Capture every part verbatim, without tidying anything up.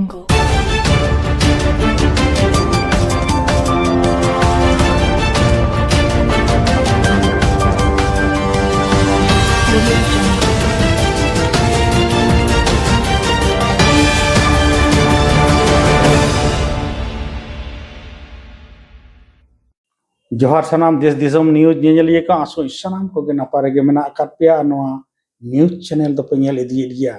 Jungle. ᱡᱚᱦᱟᱨ ᱥᱟᱱᱟᱢ ᱫᱮᱥ ᱫᱤᱥᱚᱢ ᱱᱤᱭᱩᱡᱽ ᱧᱮᱧᱮᱞᱤᱭᱟᱹ ᱠᱚ, ᱟᱥᱚᱜ ᱥᱟᱱᱟᱢ ᱠᱚᱜᱮ ᱱᱟᱯᱟᱭ ᱨᱮᱜᱮ ᱢᱮᱱᱟᱜ ᱟᱠᱟᱫ ᱯᱮᱭᱟ᱾ ᱟᱨ ᱱᱚᱣᱟ ᱱᱤᱭᱩᱡᱽ ᱪᱮᱱᱮᱞ ᱫᱚᱯᱮ ᱧᱮᱞ ᱤᱫᱤᱭᱮᱫ ᱜᱮᱭᱟ᱾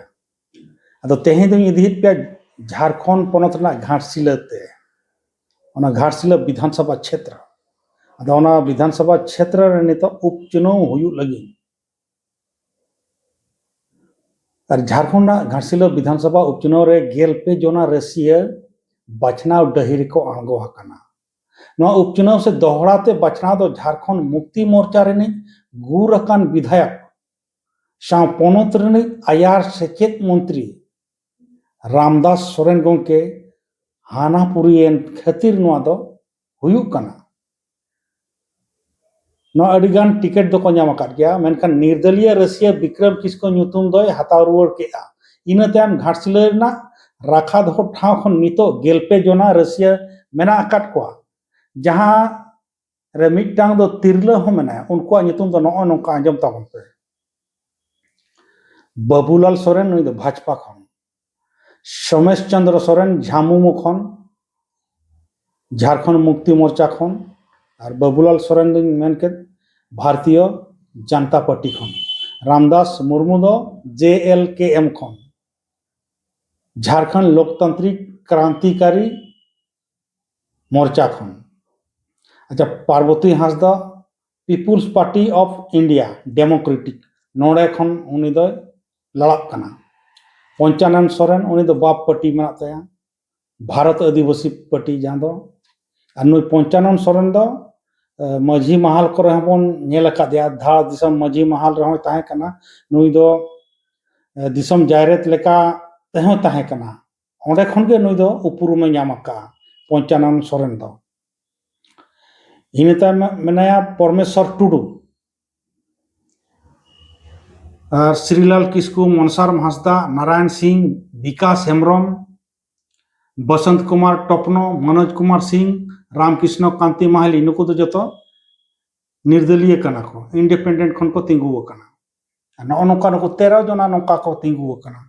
ᱟᱫᱚ ᱛᱮᱦᱮᱧ ᱫᱚᱧ ᱤᱫᱤᱭᱮᱫ ᱯᱮᱭᱟ ᱡᱷᱟᱲᱠᱷᱚᱸᱰ ᱯᱚᱱᱚᱛ ᱨᱮᱱᱟᱜ ᱜᱷᱟᱴᱥᱤᱞᱟᱹ ᱛᱮ, ᱚᱱᱟ ᱜᱷᱟᱴᱥᱤᱞᱟᱹ ᱵᱤᱫᱷᱟᱱ ᱥᱚᱵᱷᱟ ᱪᱷᱮᱛᱨᱚ᱾ ᱟᱫᱚ ᱚᱱᱟ ᱵᱤᱫᱷᱟᱱ ᱥᱚᱵᱷᱟ ᱪᱷᱮᱛᱨᱚ ᱨᱮ ᱱᱤᱛᱚᱜ ᱩᱯᱪᱩᱱᱟᱹᱣ ᱦᱩᱭᱩᱜ ᱞᱟᱹᱜᱤᱫ᱾ ᱟᱨ ᱡᱷᱟᱲᱠᱷᱚᱸᱰ ᱨᱮᱱᱟᱜ ᱜᱷᱟᱴᱥᱤᱞᱟᱹ ᱵᱤᱫᱷᱟᱱ ᱥᱚᱵᱷᱟ ᱩᱯᱪᱩᱱᱟᱹᱣ ᱨᱮ ᱜᱮᱞ ᱯᱮ ᱡᱚᱱᱟ ᱨᱟᱹᱥᱤᱭᱟᱹ ᱵᱟᱪᱷᱱᱟᱣ ᱰᱟᱹᱦᱤ ᱨᱮᱠᱚ ᱟᱬᱜᱚ ᱟᱠᱟᱱᱟ᱾ ᱱᱚᱣᱟ ᱩᱯᱪᱩᱱᱟᱹᱣ ᱥᱮ ᱫᱚᱦᱲᱟ ᱛᱮ ᱵᱟᱪᱷᱱᱟᱣ ᱫᱚ ᱡᱷᱟᱲᱠᱷᱚᱸᱰ ᱢᱩᱠᱛᱤ ᱢᱳᱨᱪᱟ ᱨᱤᱱᱤᱡ ᱜᱩᱨ ᱟᱠᱟᱱ ᱵᱤᱫᱷᱟᱭᱚᱠ ᱥᱟᱶ ᱯᱚᱱᱚᱛ ᱨᱤᱱᱤᱡ ᱟᱭᱟᱨ ᱥᱮᱪᱮᱫ ᱢᱚᱱᱛᱨᱤ ᱨᱟᱢᱫᱟᱥ ᱥᱚᱨᱮᱱ ᱜᱚᱢᱠᱮ ᱦᱟᱱᱟ ᱯᱩᱨᱤᱭᱮᱱ ᱠᱷᱟᱹᱛᱤᱨ ᱱᱚᱣᱟ ᱫᱚ ᱦᱩᱭᱩᱜ ᱠᱟᱱᱟ᱾ ᱱᱚᱣᱟ ᱟᱹᱰᱤᱜᱟᱱ ᱴᱤᱠᱤᱴ ᱫᱚᱠᱚ ᱧᱟᱢ ᱟᱠᱟᱫ ᱜᱮᱭᱟ, ᱢᱮᱱᱠᱷᱟᱱ ᱱᱤᱨᱫᱚᱞᱤᱭᱟᱹ ᱨᱟᱹᱥᱤᱭᱟᱹ ᱵᱤᱠᱨᱚᱢ ᱠᱤᱥᱠᱩ ᱧᱩᱛᱩᱢ ᱫᱚᱭ ᱦᱟᱛᱟᱣ ᱨᱩᱣᱟᱹᱲ ᱠᱮᱫᱼᱟ᱾ ᱤᱱᱟᱹ ᱛᱟᱭᱚᱢ ᱜᱷᱟᱴᱥᱤᱞᱟᱹ ᱨᱮᱱᱟᱜ ᱨᱟᱠᱷᱟ ᱫᱚᱦᱚ ᱴᱷᱟᱶ ᱠᱷᱚᱱ ᱱᱤᱛᱚᱜ ᱜᱮᱞ ᱯᱮ ᱡᱚᱱᱟ ᱨᱟᱹᱥᱤᱭᱟᱹ ᱢᱮᱱᱟᱜ ᱟᱠᱟᱫ ᱠᱚᱣᱟ, ᱡᱟᱦᱟᱸ ᱨᱮ ᱢᱤᱫᱴᱟᱝ ᱫᱚ ᱛᱤᱨᱞᱟᱹ ᱦᱚᱸ ᱢᱮᱱᱟᱭᱟ᱾ ᱩᱱᱠᱩᱣᱟᱜ ᱧᱩᱛᱩᱢ ᱫᱚ ᱱᱚᱜᱼᱚᱭ ᱱᱚᱝᱠᱟ, ᱟᱸᱡᱚᱢ ᱛᱟᱵᱚᱱ ᱯᱮ᱾ ᱵᱟᱵᱩᱞᱟᱞ ᱥᱚᱨᱮᱱ, ᱱᱩᱭ ᱫᱚ ᱵᱷᱟᱡᱽᱯᱟ ᱠᱷᱚᱱ᱾ ᱥᱳᱢᱮᱥ ᱪᱚᱸᱫᱽᱨᱚ ᱥᱚᱨᱮᱱ, ᱡᱷᱟᱢᱩᱢᱚ ᱠᱷᱚᱱ, ᱡᱷᱟᱲᱠᱷᱚᱸᱰ ᱢᱩᱠᱛᱤ ᱢᱳᱨᱪᱟ ᱠᱷᱚᱱ᱾ ᱟᱨ ᱵᱟᱵᱩᱞᱟᱞ ᱥᱚᱨᱮᱱ ᱫᱚᱧ ᱢᱮᱱ ᱠᱮᱫ, ᱵᱷᱟᱨᱛᱤᱭᱚ ᱡᱟᱱᱛᱟ ᱯᱟᱨᱴᱤ ᱠᱷᱚᱱ᱾ ᱨᱟᱢᱫᱟᱥ ᱢᱩᱨᱢᱩ ᱫᱚ ᱡᱮ ᱮᱞ ᱠᱮ ᱮᱢ ᱠᱷᱚᱱ, ᱡᱷᱟᱲᱠᱷᱚᱸᱰ ᱞᱳᱠᱛᱟᱱᱛᱨᱤᱠ ᱠᱨᱟᱱᱛᱤᱠᱟᱨᱤ ᱢᱳᱨᱪᱟ ᱠᱷᱚᱱ᱾ ᱟᱪᱪᱷᱟ, ᱯᱟᱨᱵᱚᱛᱤ ᱦᱟᱸᱥᱫᱟ, People's Party of India Democratic, ᱱᱚᱰᱮ ᱠᱷᱚᱱ ᱩᱱᱤ ᱫᱚᱭ ᱞᱟᱲᱟᱜ ᱠᱟᱱᱟ᱾ ᱯᱚᱧᱪᱟᱱᱚᱱ ᱥᱚᱨᱮᱱ, ᱩᱱᱤ ᱫᱚ ᱵᱟᱯ ᱯᱟᱨᱴᱤ ᱢᱮᱱᱟᱜ ᱛᱟᱭᱟ, ᱵᱷᱟᱨᱚᱛ ᱟᱹᱫᱤᱵᱟᱹᱥᱤ ᱯᱟᱨᱴᱤ ᱡᱟᱦᱟᱸ ᱫᱚ᱾ ᱟᱨ ᱱᱩᱭ ᱯᱚᱧᱪᱟᱱᱚᱱ ᱥᱚᱨᱮᱱ ᱫᱚ, ᱮ, ᱢᱟᱹᱡᱷᱤ ᱢᱟᱦᱟᱞ ᱠᱚᱨᱮ ᱦᱚᱸᱵᱚᱱ ᱧᱮᱞ ᱟᱠᱟᱫᱮᱭᱟ, ᱫᱷᱟᱲ ᱫᱤᱥᱚᱢ ᱢᱟᱹᱡᱷᱤ ᱢᱟᱦᱟᱞ ᱨᱮᱦᱚᱸᱭ ᱛᱟᱦᱮᱸ ᱠᱟᱱᱟ᱾ ᱱᱩᱭ ᱫᱚ, ᱮ, ᱫᱤᱥᱚᱢ ᱡᱟᱭᱨᱮᱛ ᱞᱮᱠᱟ ᱛᱮᱦᱚᱸ ᱛᱟᱦᱮᱸ ᱠᱟᱱᱟ᱾ ᱚᱸᱰᱮ ᱠᱷᱚᱱ ᱜᱮ ᱱᱩᱭ ᱫᱚ ᱩᱯᱨᱩᱢᱮ ᱧᱟᱢ ᱟᱠᱟᱫᱼᱟ, ᱯᱚᱧᱪᱟᱱᱚᱱ ᱥᱚᱨᱮᱱ ᱫᱚ᱾ ᱤᱱᱟᱹ ᱛᱟᱭᱚᱢ ᱢᱮᱱᱟᱭᱟ ᱯᱚᱨᱢᱮᱥᱣᱚᱨ ᱴᱩᱰᱩ, ᱟᱨ ᱥᱨᱤᱞᱟᱞ ᱠᱤᱥᱠᱩ, ᱢᱚᱱᱥᱟᱨᱟᱢ ᱦᱟᱸᱥᱫᱟ, ᱱᱟᱨᱟᱭᱚᱱ ᱥᱤᱝ, ᱵᱤᱠᱟᱥ ᱦᱮᱢᱵᱨᱚᱢ, ᱵᱚᱥᱚᱱᱛ ᱠᱩᱢᱟᱨ ᱴᱚᱯᱱᱚ, ᱢᱚᱱᱳᱡᱽ ᱠᱩᱢᱟᱨ ᱥᱤᱝ, ᱨᱟᱢᱠᱨᱤᱥᱱᱚ ᱠᱟᱱᱛᱤ ᱢᱟᱦᱟᱞᱤ, ᱱᱩᱠᱩ ᱫᱚ ᱡᱚᱛᱚ ᱱᱤᱨᱫᱚᱞᱤᱭᱟᱹ ᱠᱟᱱᱟ ᱠᱚ, ᱤᱱᱰᱤᱯᱮᱱᱰᱮᱱᱴ ᱠᱷᱚᱱ ᱠᱚ ᱛᱤᱸᱜᱩ ᱟᱠᱟᱱᱟ᱾ ᱟᱨ ᱱᱚᱜᱼᱚ ᱱᱚᱝᱠᱟ ᱱᱩᱠᱩ ᱛᱮᱨᱚ ᱡᱚᱱᱟ ᱱᱚᱝᱠᱟ ᱠᱚ ᱛᱤᱸᱜᱩ ᱟᱠᱟᱱᱟ᱾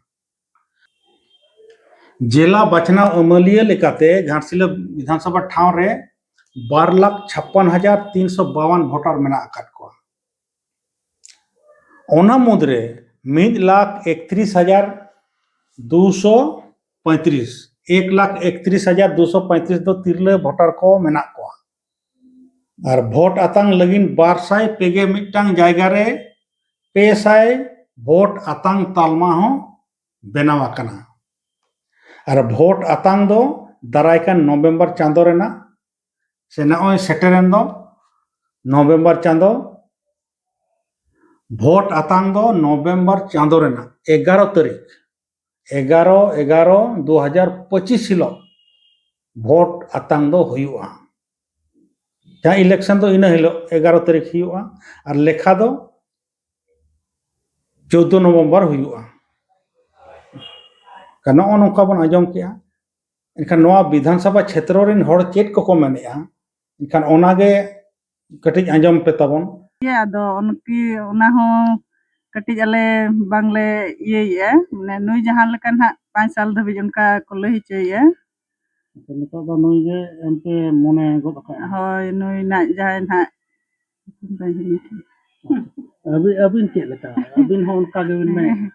ᱡᱮᱞᱟ ᱵᱟᱪᱷᱱᱟᱣ ᱟᱹᱢᱟᱹᱞᱤᱭᱟᱹ ᱞᱮᱠᱟᱛᱮ ᱜᱷᱟᱴᱥᱤᱞᱟᱹ ᱵᱤᱫᱷᱟᱱᱥᱚᱵᱷᱟ ᱴᱷᱟᱶ ᱨᱮ ᱵᱟᱨ ᱞᱟᱠᱷ ᱪᱷᱟᱯᱯᱟᱱ ᱦᱟᱡᱟᱨ ᱛᱤᱱᱥᱚ ᱵᱟᱣᱟᱱ ᱵᱷᱳᱴᱟᱨ ᱢᱮᱱᱟᱜ ᱟᱠᱟᱫ ᱠᱚᱣᱟ᱾ ᱚᱱᱟ ᱢᱩᱫᱽᱨᱮ ᱢᱤᱫ ᱞᱟᱠᱷ ᱮᱠᱛᱨᱤᱥ ᱦᱟᱡᱟᱨ ᱫᱩᱥᱚ ᱯᱚᱸᱭᱛᱨᱤᱥ, ᱮᱠ ᱞᱟᱠᱷ ᱮᱠᱛᱨᱤᱥ ᱦᱟᱡᱟᱨ ᱫᱩᱥᱚ ᱯᱚᱸᱭᱛᱨᱤᱥ ᱫᱚ ᱛᱤᱨᱞᱟᱹ ᱵᱷᱳᱴᱟᱨ ᱠᱚ ᱢᱮᱱᱟᱜ ᱠᱚᱣᱟ᱾ ᱟᱨ ᱵᱷᱳᱴ ᱟᱛᱟᱝ ᱞᱟᱹᱜᱤᱫ ᱵᱟᱨ ᱥᱟᱭ ᱯᱮ ᱜᱮ ᱢᱤᱫᱴᱟᱝ ᱡᱟᱭᱜᱟ ᱨᱮ ᱯᱮ ᱥᱟᱭ ᱵᱷᱳᱴ ᱟᱛᱟᱝ ᱛᱟᱞᱢᱟ ᱦᱚᱸ ᱵᱮᱱᱟᱣ ᱟᱠᱟᱱᱟ᱾ ᱟᱨ ᱵᱷᱳᱴ ᱟᱛᱟᱝ ᱫᱚ ᱫᱟᱨᱟᱭ ᱠᱟᱱ ᱱᱚᱵᱷᱮᱢᱵᱚᱨ ᱪᱟᱸᱫᱚ ᱨᱮᱱᱟᱜ, ᱥᱮ ᱱᱚᱜᱼᱚᱭ ᱥᱮᱴᱮᱨᱮᱱ ᱫᱚ ᱱᱚᱵᱷᱮᱢᱵᱚᱨ ᱪᱟᱸᱫᱚ, ᱵᱷᱳᱴ ᱟᱛᱟᱝ ᱫᱚ ᱱᱚᱵᱷᱮᱢᱵᱚᱨ ᱪᱟᱸᱫᱚ ᱨᱮᱱᱟᱜ ᱮᱜᱟᱨᱚ ᱛᱟᱹᱨᱤᱠᱷ, ᱮᱜᱟᱨᱚ ᱮᱜᱟᱨᱚ ᱫᱩ ᱦᱟᱡᱟᱨ ᱯᱚᱸᱪᱤᱥ ᱦᱤᱞᱳᱜ ᱵᱷᱳᱴ ᱟᱛᱟᱝ ᱫᱚ ᱦᱩᱭᱩᱜᱼᱟ᱾ ᱡᱟᱦᱟᱸ ᱤᱞᱮᱠᱥᱚᱱ ᱫᱚ ᱤᱱᱟᱹ ᱦᱤᱞᱳᱜ ᱮᱜᱟᱨᱚ ᱛᱟᱹᱨᱤᱠᱷ ᱦᱩᱭᱩᱜᱼᱟ, ᱟᱨ ᱞᱮᱠᱷᱟ ᱫᱚ ᱪᱳᱫᱫᱳ ᱱᱚᱵᱷᱮᱢᱵᱚᱨ ᱦᱩᱭᱩᱜᱼᱟ᱾ ᱱᱚᱜᱼᱚ ᱱᱚᱝᱠᱟ ᱵᱚᱱ ᱟᱸᱡᱚᱢ ᱠᱮᱜᱼᱟ᱾ ᱮᱱᱠᱷᱟᱱ ᱱᱚᱣᱟ ᱵᱤᱫᱷᱟᱱ ᱥᱚᱵᱷᱟ ᱪᱷᱮᱛᱨᱚ ᱨᱮᱱ ᱦᱚᱲ ᱪᱮᱫ ᱠᱚᱠᱚ ᱢᱮᱱᱮᱜᱼᱟ, ᱮᱱᱠᱷᱟᱱ ᱚᱱᱟᱜᱮ ᱠᱟᱹᱴᱤᱡ ᱟᱸᱡᱚᱢ ᱯᱮ ᱛᱟᱵᱚᱱ᱾ ᱤᱭᱟᱹ, ᱟᱫᱚ ᱩᱱᱠᱤ ᱚᱱᱟ ᱦᱚᱸ ᱠᱟᱹᱴᱤᱡ ᱟᱞᱮ ᱵᱟᱝᱞᱮ ᱤᱭᱟᱹᱭᱮᱜᱼᱟ, ᱢᱟᱱᱮ ᱱᱩᱭ ᱡᱟᱦᱟᱸ ᱞᱮᱠᱟ ᱱᱟᱦᱟᱜ ᱯᱟᱸᱪ ᱥᱟᱞ ᱫᱷᱟᱹᱵᱤᱡ ᱚᱱᱠᱟ ᱠᱚ ᱞᱟᱹᱭ ᱦᱚᱪᱚᱭᱮᱜᱼᱟ᱾ ᱟᱪᱪᱷᱟ, ᱱᱤᱛᱚᱜ ᱫᱚ ᱱᱩᱭ ᱜᱮ ᱮᱢ ᱯᱮ ᱢᱚᱱᱮ ᱜᱚᱫ ᱟᱠᱟᱫᱼᱟ? ᱦᱳᱭ, ᱱᱩᱭ ᱱᱟᱜ ᱡᱟᱦᱟᱸᱭ ᱱᱟᱜ ᱟᱹᱵᱤᱱ, ᱟᱹᱵᱤᱱ ᱪᱮᱫ ᱞᱮᱠᱟ? ᱟᱹᱵᱤᱱ ᱦᱚᱸ ᱚᱱᱠᱟ ᱜᱮᱵᱤᱱ ᱢᱮᱱᱮᱫᱼᱟ?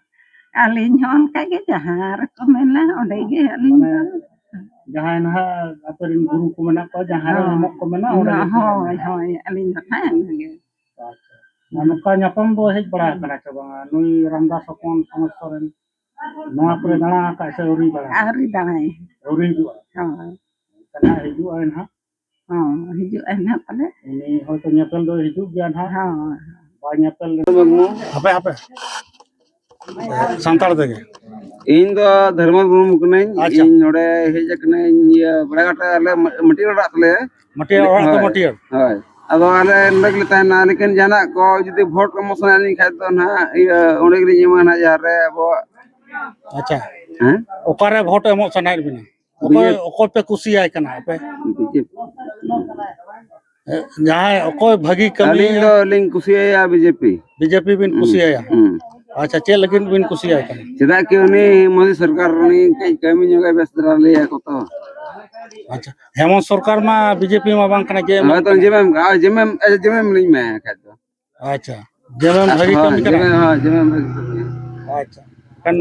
ᱟᱹᱞᱤᱧ ᱦᱚᱸ ᱚᱱᱠᱟ ᱜᱮ, ᱡᱟᱦᱟᱸ ᱨᱮᱠᱚ ᱢᱮᱱᱟ ᱚᱸᱰᱮ ᱜᱮ ᱟᱹᱞᱤᱧ ᱢᱟᱱᱮ ᱫᱚ᱾ ᱡᱟᱦᱟᱸᱭ ᱱᱟᱦᱟᱜ ᱟᱯᱮ ᱨᱮᱱ ᱜᱩᱨᱩ ᱠᱚ ᱢᱮᱱᱟᱜ ᱠᱚᱣᱟ, ᱡᱟᱦᱟᱸ ᱨᱮ ᱦᱳᱭ᱾ ᱮᱢᱚᱜ ᱠᱚ ᱢᱮᱱᱟ, ᱚᱸᱰᱮ ᱜᱮ ᱯᱮ ᱦᱳᱭ, ᱮᱢᱟ᱾ ᱦᱳᱭ, ᱟᱹᱞᱤᱧ ᱫᱚ ᱱᱟᱦᱟᱜ ᱚᱱᱟ ᱜᱮ᱾ ᱟᱪᱪᱷᱟ᱾ ᱟᱨ ᱱᱚᱝᱠᱟ ᱧᱟᱯᱟᱢ ᱫᱚ ᱦᱮᱡ ᱵᱟᱲᱟ ᱟᱠᱟᱱᱟ ᱥᱮ ᱵᱟᱝᱟ? ᱱᱩᱭ ᱨᱟᱢᱫᱟᱥ ᱦᱚᱯᱚᱱ ᱥᱚᱢᱚᱥᱛᱚ ᱨᱮᱱ ᱱᱚᱣᱟ ᱠᱚᱨᱮ ᱫᱟᱬᱟ ᱟᱠᱟᱫ ᱥᱮ ᱟᱹᱣᱨᱤ ᱫᱟᱬᱟ? ᱟᱹᱣᱨᱤ ᱫᱟᱬᱟᱭ᱾ ᱟᱹᱣᱨᱤ ᱦᱤᱡᱩᱜᱼᱟ? ᱦᱳᱭ᱾ ᱮᱱᱠᱷᱟᱱ ᱦᱟᱸᱜ ᱦᱤᱡᱩᱜᱼᱟᱭ ᱱᱟᱦᱟᱜ᱾ ᱦᱚᱸ, ᱦᱤᱡᱩᱜᱼᱟᱭ ᱱᱟᱦᱟᱜ ᱯᱟᱞᱮ᱾ ᱩᱱᱤ ᱦᱚᱭᱛᱳ ᱧᱮᱯᱮᱞ ᱫᱚᱭ ᱦᱤᱡᱩᱜ ᱜᱮᱭᱟ ᱱᱟᱦᱟᱜ᱾ ᱦᱚᱸ᱾ ᱵᱟᱭ ᱧᱮᱯᱮᱞ ᱞᱮᱱᱟ᱾ ᱦᱟᱯᱮ, ᱦᱟᱯᱮ᱾ ᱥᱟᱱᱛᱟᱲ ᱛᱮᱜᱮ᱾ ᱤᱧ ᱫᱚ ᱫᱷᱚᱨᱢᱚ ᱢᱩᱨᱢᱩ ᱠᱟᱹᱱᱟᱹᱧ᱾ ᱟᱪᱪᱷᱟ᱾ ᱤᱧ ᱱᱚᱰᱮ ᱦᱮᱡ ᱟᱠᱟᱱᱟᱹᱧ, ᱤᱭᱟᱹ, ᱵᱮᱲᱟᱜᱷᱟᱴ ᱨᱮ ᱟᱞᱮ ᱢᱟ-, ᱢᱟᱹᱴᱤᱭᱟᱹᱲ ᱚᱲᱟᱜ ᱛᱟᱞᱮ᱾ ᱢᱟᱹᱴᱤᱭᱟᱹᱲ ᱚᱲᱟᱜ ᱫᱚ ᱦᱳᱭ᱾ ᱢᱟᱹᱴᱤᱭᱟᱹᱲ᱾ ᱦᱳᱭ᱾ ᱟᱫᱚ ᱟᱞᱮ ᱱᱚᱰᱮ ᱜᱮᱞᱮ ᱛᱟᱦᱮᱱᱟ, ᱞᱮᱠᱤᱱ ᱡᱟᱦᱟᱱᱟᱜ ᱠᱚ ᱡᱩᱫᱤ ᱵᱷᱳᱴ ᱮᱢᱚᱜ ᱥᱟᱱᱟᱭᱮᱫ ᱞᱤᱧ ᱠᱷᱟᱡ ᱫᱚ ᱱᱟᱦᱟᱜ, ᱤᱭᱟᱹ, ᱚᱸᱰᱮ ᱜᱮᱞᱤᱧ ᱮᱢᱟ ᱱᱟᱦᱟᱜ, ᱡᱟᱦᱟᱸ ᱨᱮ ᱟᱵᱚᱣᱟᱜ᱾ ᱟᱪᱪᱷᱟ᱾ ᱦᱮᱸ? ᱚᱠᱟᱨᱮ ᱵᱷᱳᱴ ᱮᱢᱚᱜ ᱥᱟᱱᱟᱭᱮᱫ ᱵᱤᱱᱟ? ᱚᱠᱚᱭ, ᱵᱤᱡᱮᱯᱤ᱾ ᱚᱠᱚᱭ ᱯᱮ ᱠᱩᱥᱤᱭᱟᱭ ᱠᱟᱱᱟ ᱟᱯᱮ? ᱵᱤᱡᱮᱯᱤ᱾ ᱡᱟᱦᱟᱸᱭ ᱚᱠᱚᱭ ᱵᱷᱟᱹᱜᱤ ᱠᱟᱹᱢᱤ? ᱟᱹᱞᱤᱧ ᱫᱚ ᱞᱤᱧ ᱠᱩᱥᱤᱭᱟᱭᱟ ᱵᱤᱡᱮᱯᱤ᱾ ᱵᱤᱡᱮᱯᱤ ᱵᱤᱱ ᱦᱩᱸ, ᱠᱩᱥᱤᱭᱟᱭᱟ? ᱦᱩᱸ᱾ ᱟᱪᱪᱷᱟ, ᱪᱮᱫ ᱞᱟᱹᱜᱤᱫ ᱵᱤᱱ ᱠᱩᱥᱤᱭᱟᱭ ᱠᱟᱱᱟ? ᱪᱮᱫᱟᱜ ᱠᱤ ᱩᱱᱤ ᱢᱳᱫᱤ ᱥᱚᱨᱠᱟᱨ ᱩᱱᱤ ᱠᱟᱹᱡ ᱠᱟᱹᱢᱤ ᱧᱚᱜᱟᱭ ᱵᱮᱥ ᱫᱷᱟᱨᱟ ᱞᱟᱹᱭᱟ ᱠᱚ ᱛᱚ᱾ ᱟᱪᱪᱷᱟ, ᱦᱮᱢᱚᱱᱛ ᱥᱚᱨᱠᱟᱨ ᱢᱟ ᱵᱤᱡᱮᱯᱤ ᱢᱟ ᱵᱟᱝ ᱠᱟᱱᱟ, ᱡᱮ ᱦᱳᱭ ᱛᱚ, ᱡᱮ ᱮᱢ, ᱡᱮ ᱮᱢ, ᱡᱮ ᱮᱢ ᱞᱤᱧ ᱮᱢᱟᱭᱟ ᱠᱷᱟᱡ ᱫᱚ᱾ ᱟᱪᱪᱷᱟ, ᱡᱮ ᱮᱢ ᱵᱷᱟᱹᱜᱤ ᱦᱳᱭ, ᱠᱟᱹᱢᱤ ᱠᱟᱱᱟ᱾ ᱡᱮ ᱮᱢ, ᱦᱳᱭ, ᱡᱮ ᱮᱢ ᱵᱷᱟᱹᱜᱤ ᱠᱟᱹᱢᱤ ᱠᱟᱱᱟ᱾ ᱟᱪᱪᱷᱟ, ᱠᱷᱟᱱ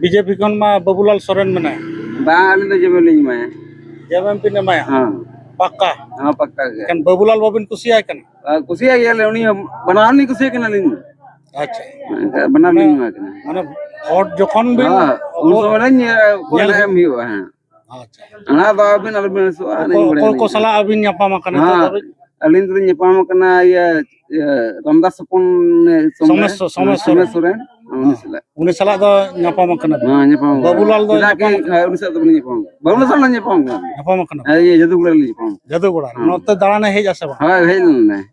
ᱵᱤᱡᱮᱯᱤ ᱠᱷᱚᱱ ᱢᱟ ᱵᱟᱵᱩᱞᱟᱞ ᱥᱚᱨᱮᱱ ᱢᱮᱱᱟᱭᱟ᱾ ᱵᱟᱝ, ᱟᱹᱞᱤᱧ ᱫᱚ ᱡᱮ ᱮᱢ ᱞᱤᱧ ᱮᱢᱟᱭᱟ᱾ ᱡᱮ ᱮᱢ ᱵᱤᱱ ᱮᱢᱟᱭᱟ? ᱦᱮᱸ᱾ ᱯᱟᱠᱠᱟ? ᱦᱮᱸ, ᱯᱟᱠᱠᱟ ᱜᱮ᱾ ᱮᱱᱠᱷᱟᱱ ᱵᱟᱵᱩᱞᱟᱞ ᱵᱟᱵᱤᱱ ᱠᱩᱥᱤᱭᱟᱭ ᱠᱟᱱᱟ? ᱟᱨ ᱠᱩᱥᱤᱭᱟᱜ ᱜᱮᱭᱟᱞᱮ, ᱩᱱᱤ ᱦᱚᱸ, ᱵᱟᱱᱟᱨ ᱞᱤᱧ ᱠᱩᱥᱤᱭᱟᱜ ᱠᱟᱱᱟ ᱟᱹᱞᱤᱧ ᱫᱚ᱾ ᱟᱪᱪᱷᱟ᱾ ᱵᱟᱱᱟᱨ ᱞᱤᱧ ᱮᱢᱟ ᱠᱤᱱᱟ᱾ ᱢᱟᱱᱮ ᱵᱷᱳᱴ ᱡᱚᱠᱷᱚᱱ ᱵᱤᱱ ᱦᱮᱸ, ᱩᱱ ᱥᱚᱢᱚᱭ ᱞᱤᱧ, ᱧᱮᱞ ᱮᱢ ᱦᱩᱭᱩᱜᱼᱟ, ᱦᱮᱸ᱾ ᱟᱪᱪᱷᱟ᱾ ᱚᱱᱟ ᱫᱚ ᱟᱹᱵᱤᱱ ᱟᱞᱚᱵᱤᱱ ᱟᱹᱲᱤᱥᱚᱜᱼᱟ, ᱟᱹᱞᱤᱧ ᱚᱠᱚᱭ, ᱵᱟᱲᱟᱭ ᱚᱠᱚᱭ ᱠᱚ ᱟᱹᱞᱤᱧ᱾ ᱥᱟᱞᱟᱜ ᱟᱹᱵᱤᱱ ᱧᱟᱯᱟᱢ ᱟᱠᱟᱱᱟ ᱱᱤᱛᱚᱜ ᱦᱮᱸ, ᱫᱷᱟᱹᱵᱤᱡ? ᱟᱹᱞᱤᱧ ᱫᱚᱞᱤᱧ ᱧᱟᱯᱟᱢ ᱟᱠᱟᱱᱟ ᱤᱭᱟᱹ, ᱤᱭᱟᱹ, ᱨᱟᱢᱫᱟᱥ ᱦᱚᱯᱚᱱ ᱥᱚᱢᱨᱟᱭ, ᱥᱚᱢᱮᱥ ᱥᱚ-, ᱥᱚᱢᱮᱥ ᱥᱚᱢᱮᱥ ᱥᱚᱨᱮᱱ᱾ ᱥᱚᱨᱮᱱ, ᱩᱱᱤ ᱦᱮᱸ᱾ ᱥᱟᱞᱟᱜ᱾ ᱩᱱᱤ ᱥᱟᱞᱟᱜ ᱫᱚ ᱧᱟᱯᱟᱢ ᱟᱠᱟᱱᱟ ᱵᱤᱱ? ᱦᱮᱸ, ᱧᱟᱯᱟᱢ ᱟᱠᱟᱱᱟ᱾ ᱵᱟᱹᱵᱩᱞᱟᱞ ᱫᱚ ᱪᱮᱫᱟᱜ ᱧᱟᱯᱟᱢ ᱠᱤ, ᱟᱠᱟᱱᱟ? ᱦᱮᱸ, ᱩᱱᱤ ᱥᱟᱞᱟᱜ ᱫᱚ ᱵᱟᱹᱞᱤᱧ ᱧᱟᱯᱟᱢ ᱟᱠᱟᱱᱟ᱾ ᱵᱟᱹᱵᱩᱞᱟᱞ ᱥᱟᱞᱟᱜ ᱞᱤᱧ ᱧᱟᱯᱟᱢ ᱟᱠᱟᱱᱟ᱾ ᱧᱟᱯᱟᱢ ᱟᱠᱟᱱᱟ ᱵᱤᱱ? ᱦᱮᱸ, ᱤᱭᱟᱹ, ᱡᱟᱹᱫᱩᱜᱚᱲᱟ ᱞᱤᱧ ᱧᱟᱯᱟᱢ ᱟᱠᱟᱱᱟ᱾ ᱡᱟᱹᱫᱩᱜᱚᱲᱟ ᱨᱮ᱾ ᱦᱮᱸ᱾ ᱱᱚᱛᱮ ᱫᱟᱬᱟᱱᱮ ᱦᱮᱡ ᱟᱥᱮ ᱵᱟᱝ? ᱦᱳᱭ, ᱦᱮᱡ ᱞᱮᱱᱟᱭ᱾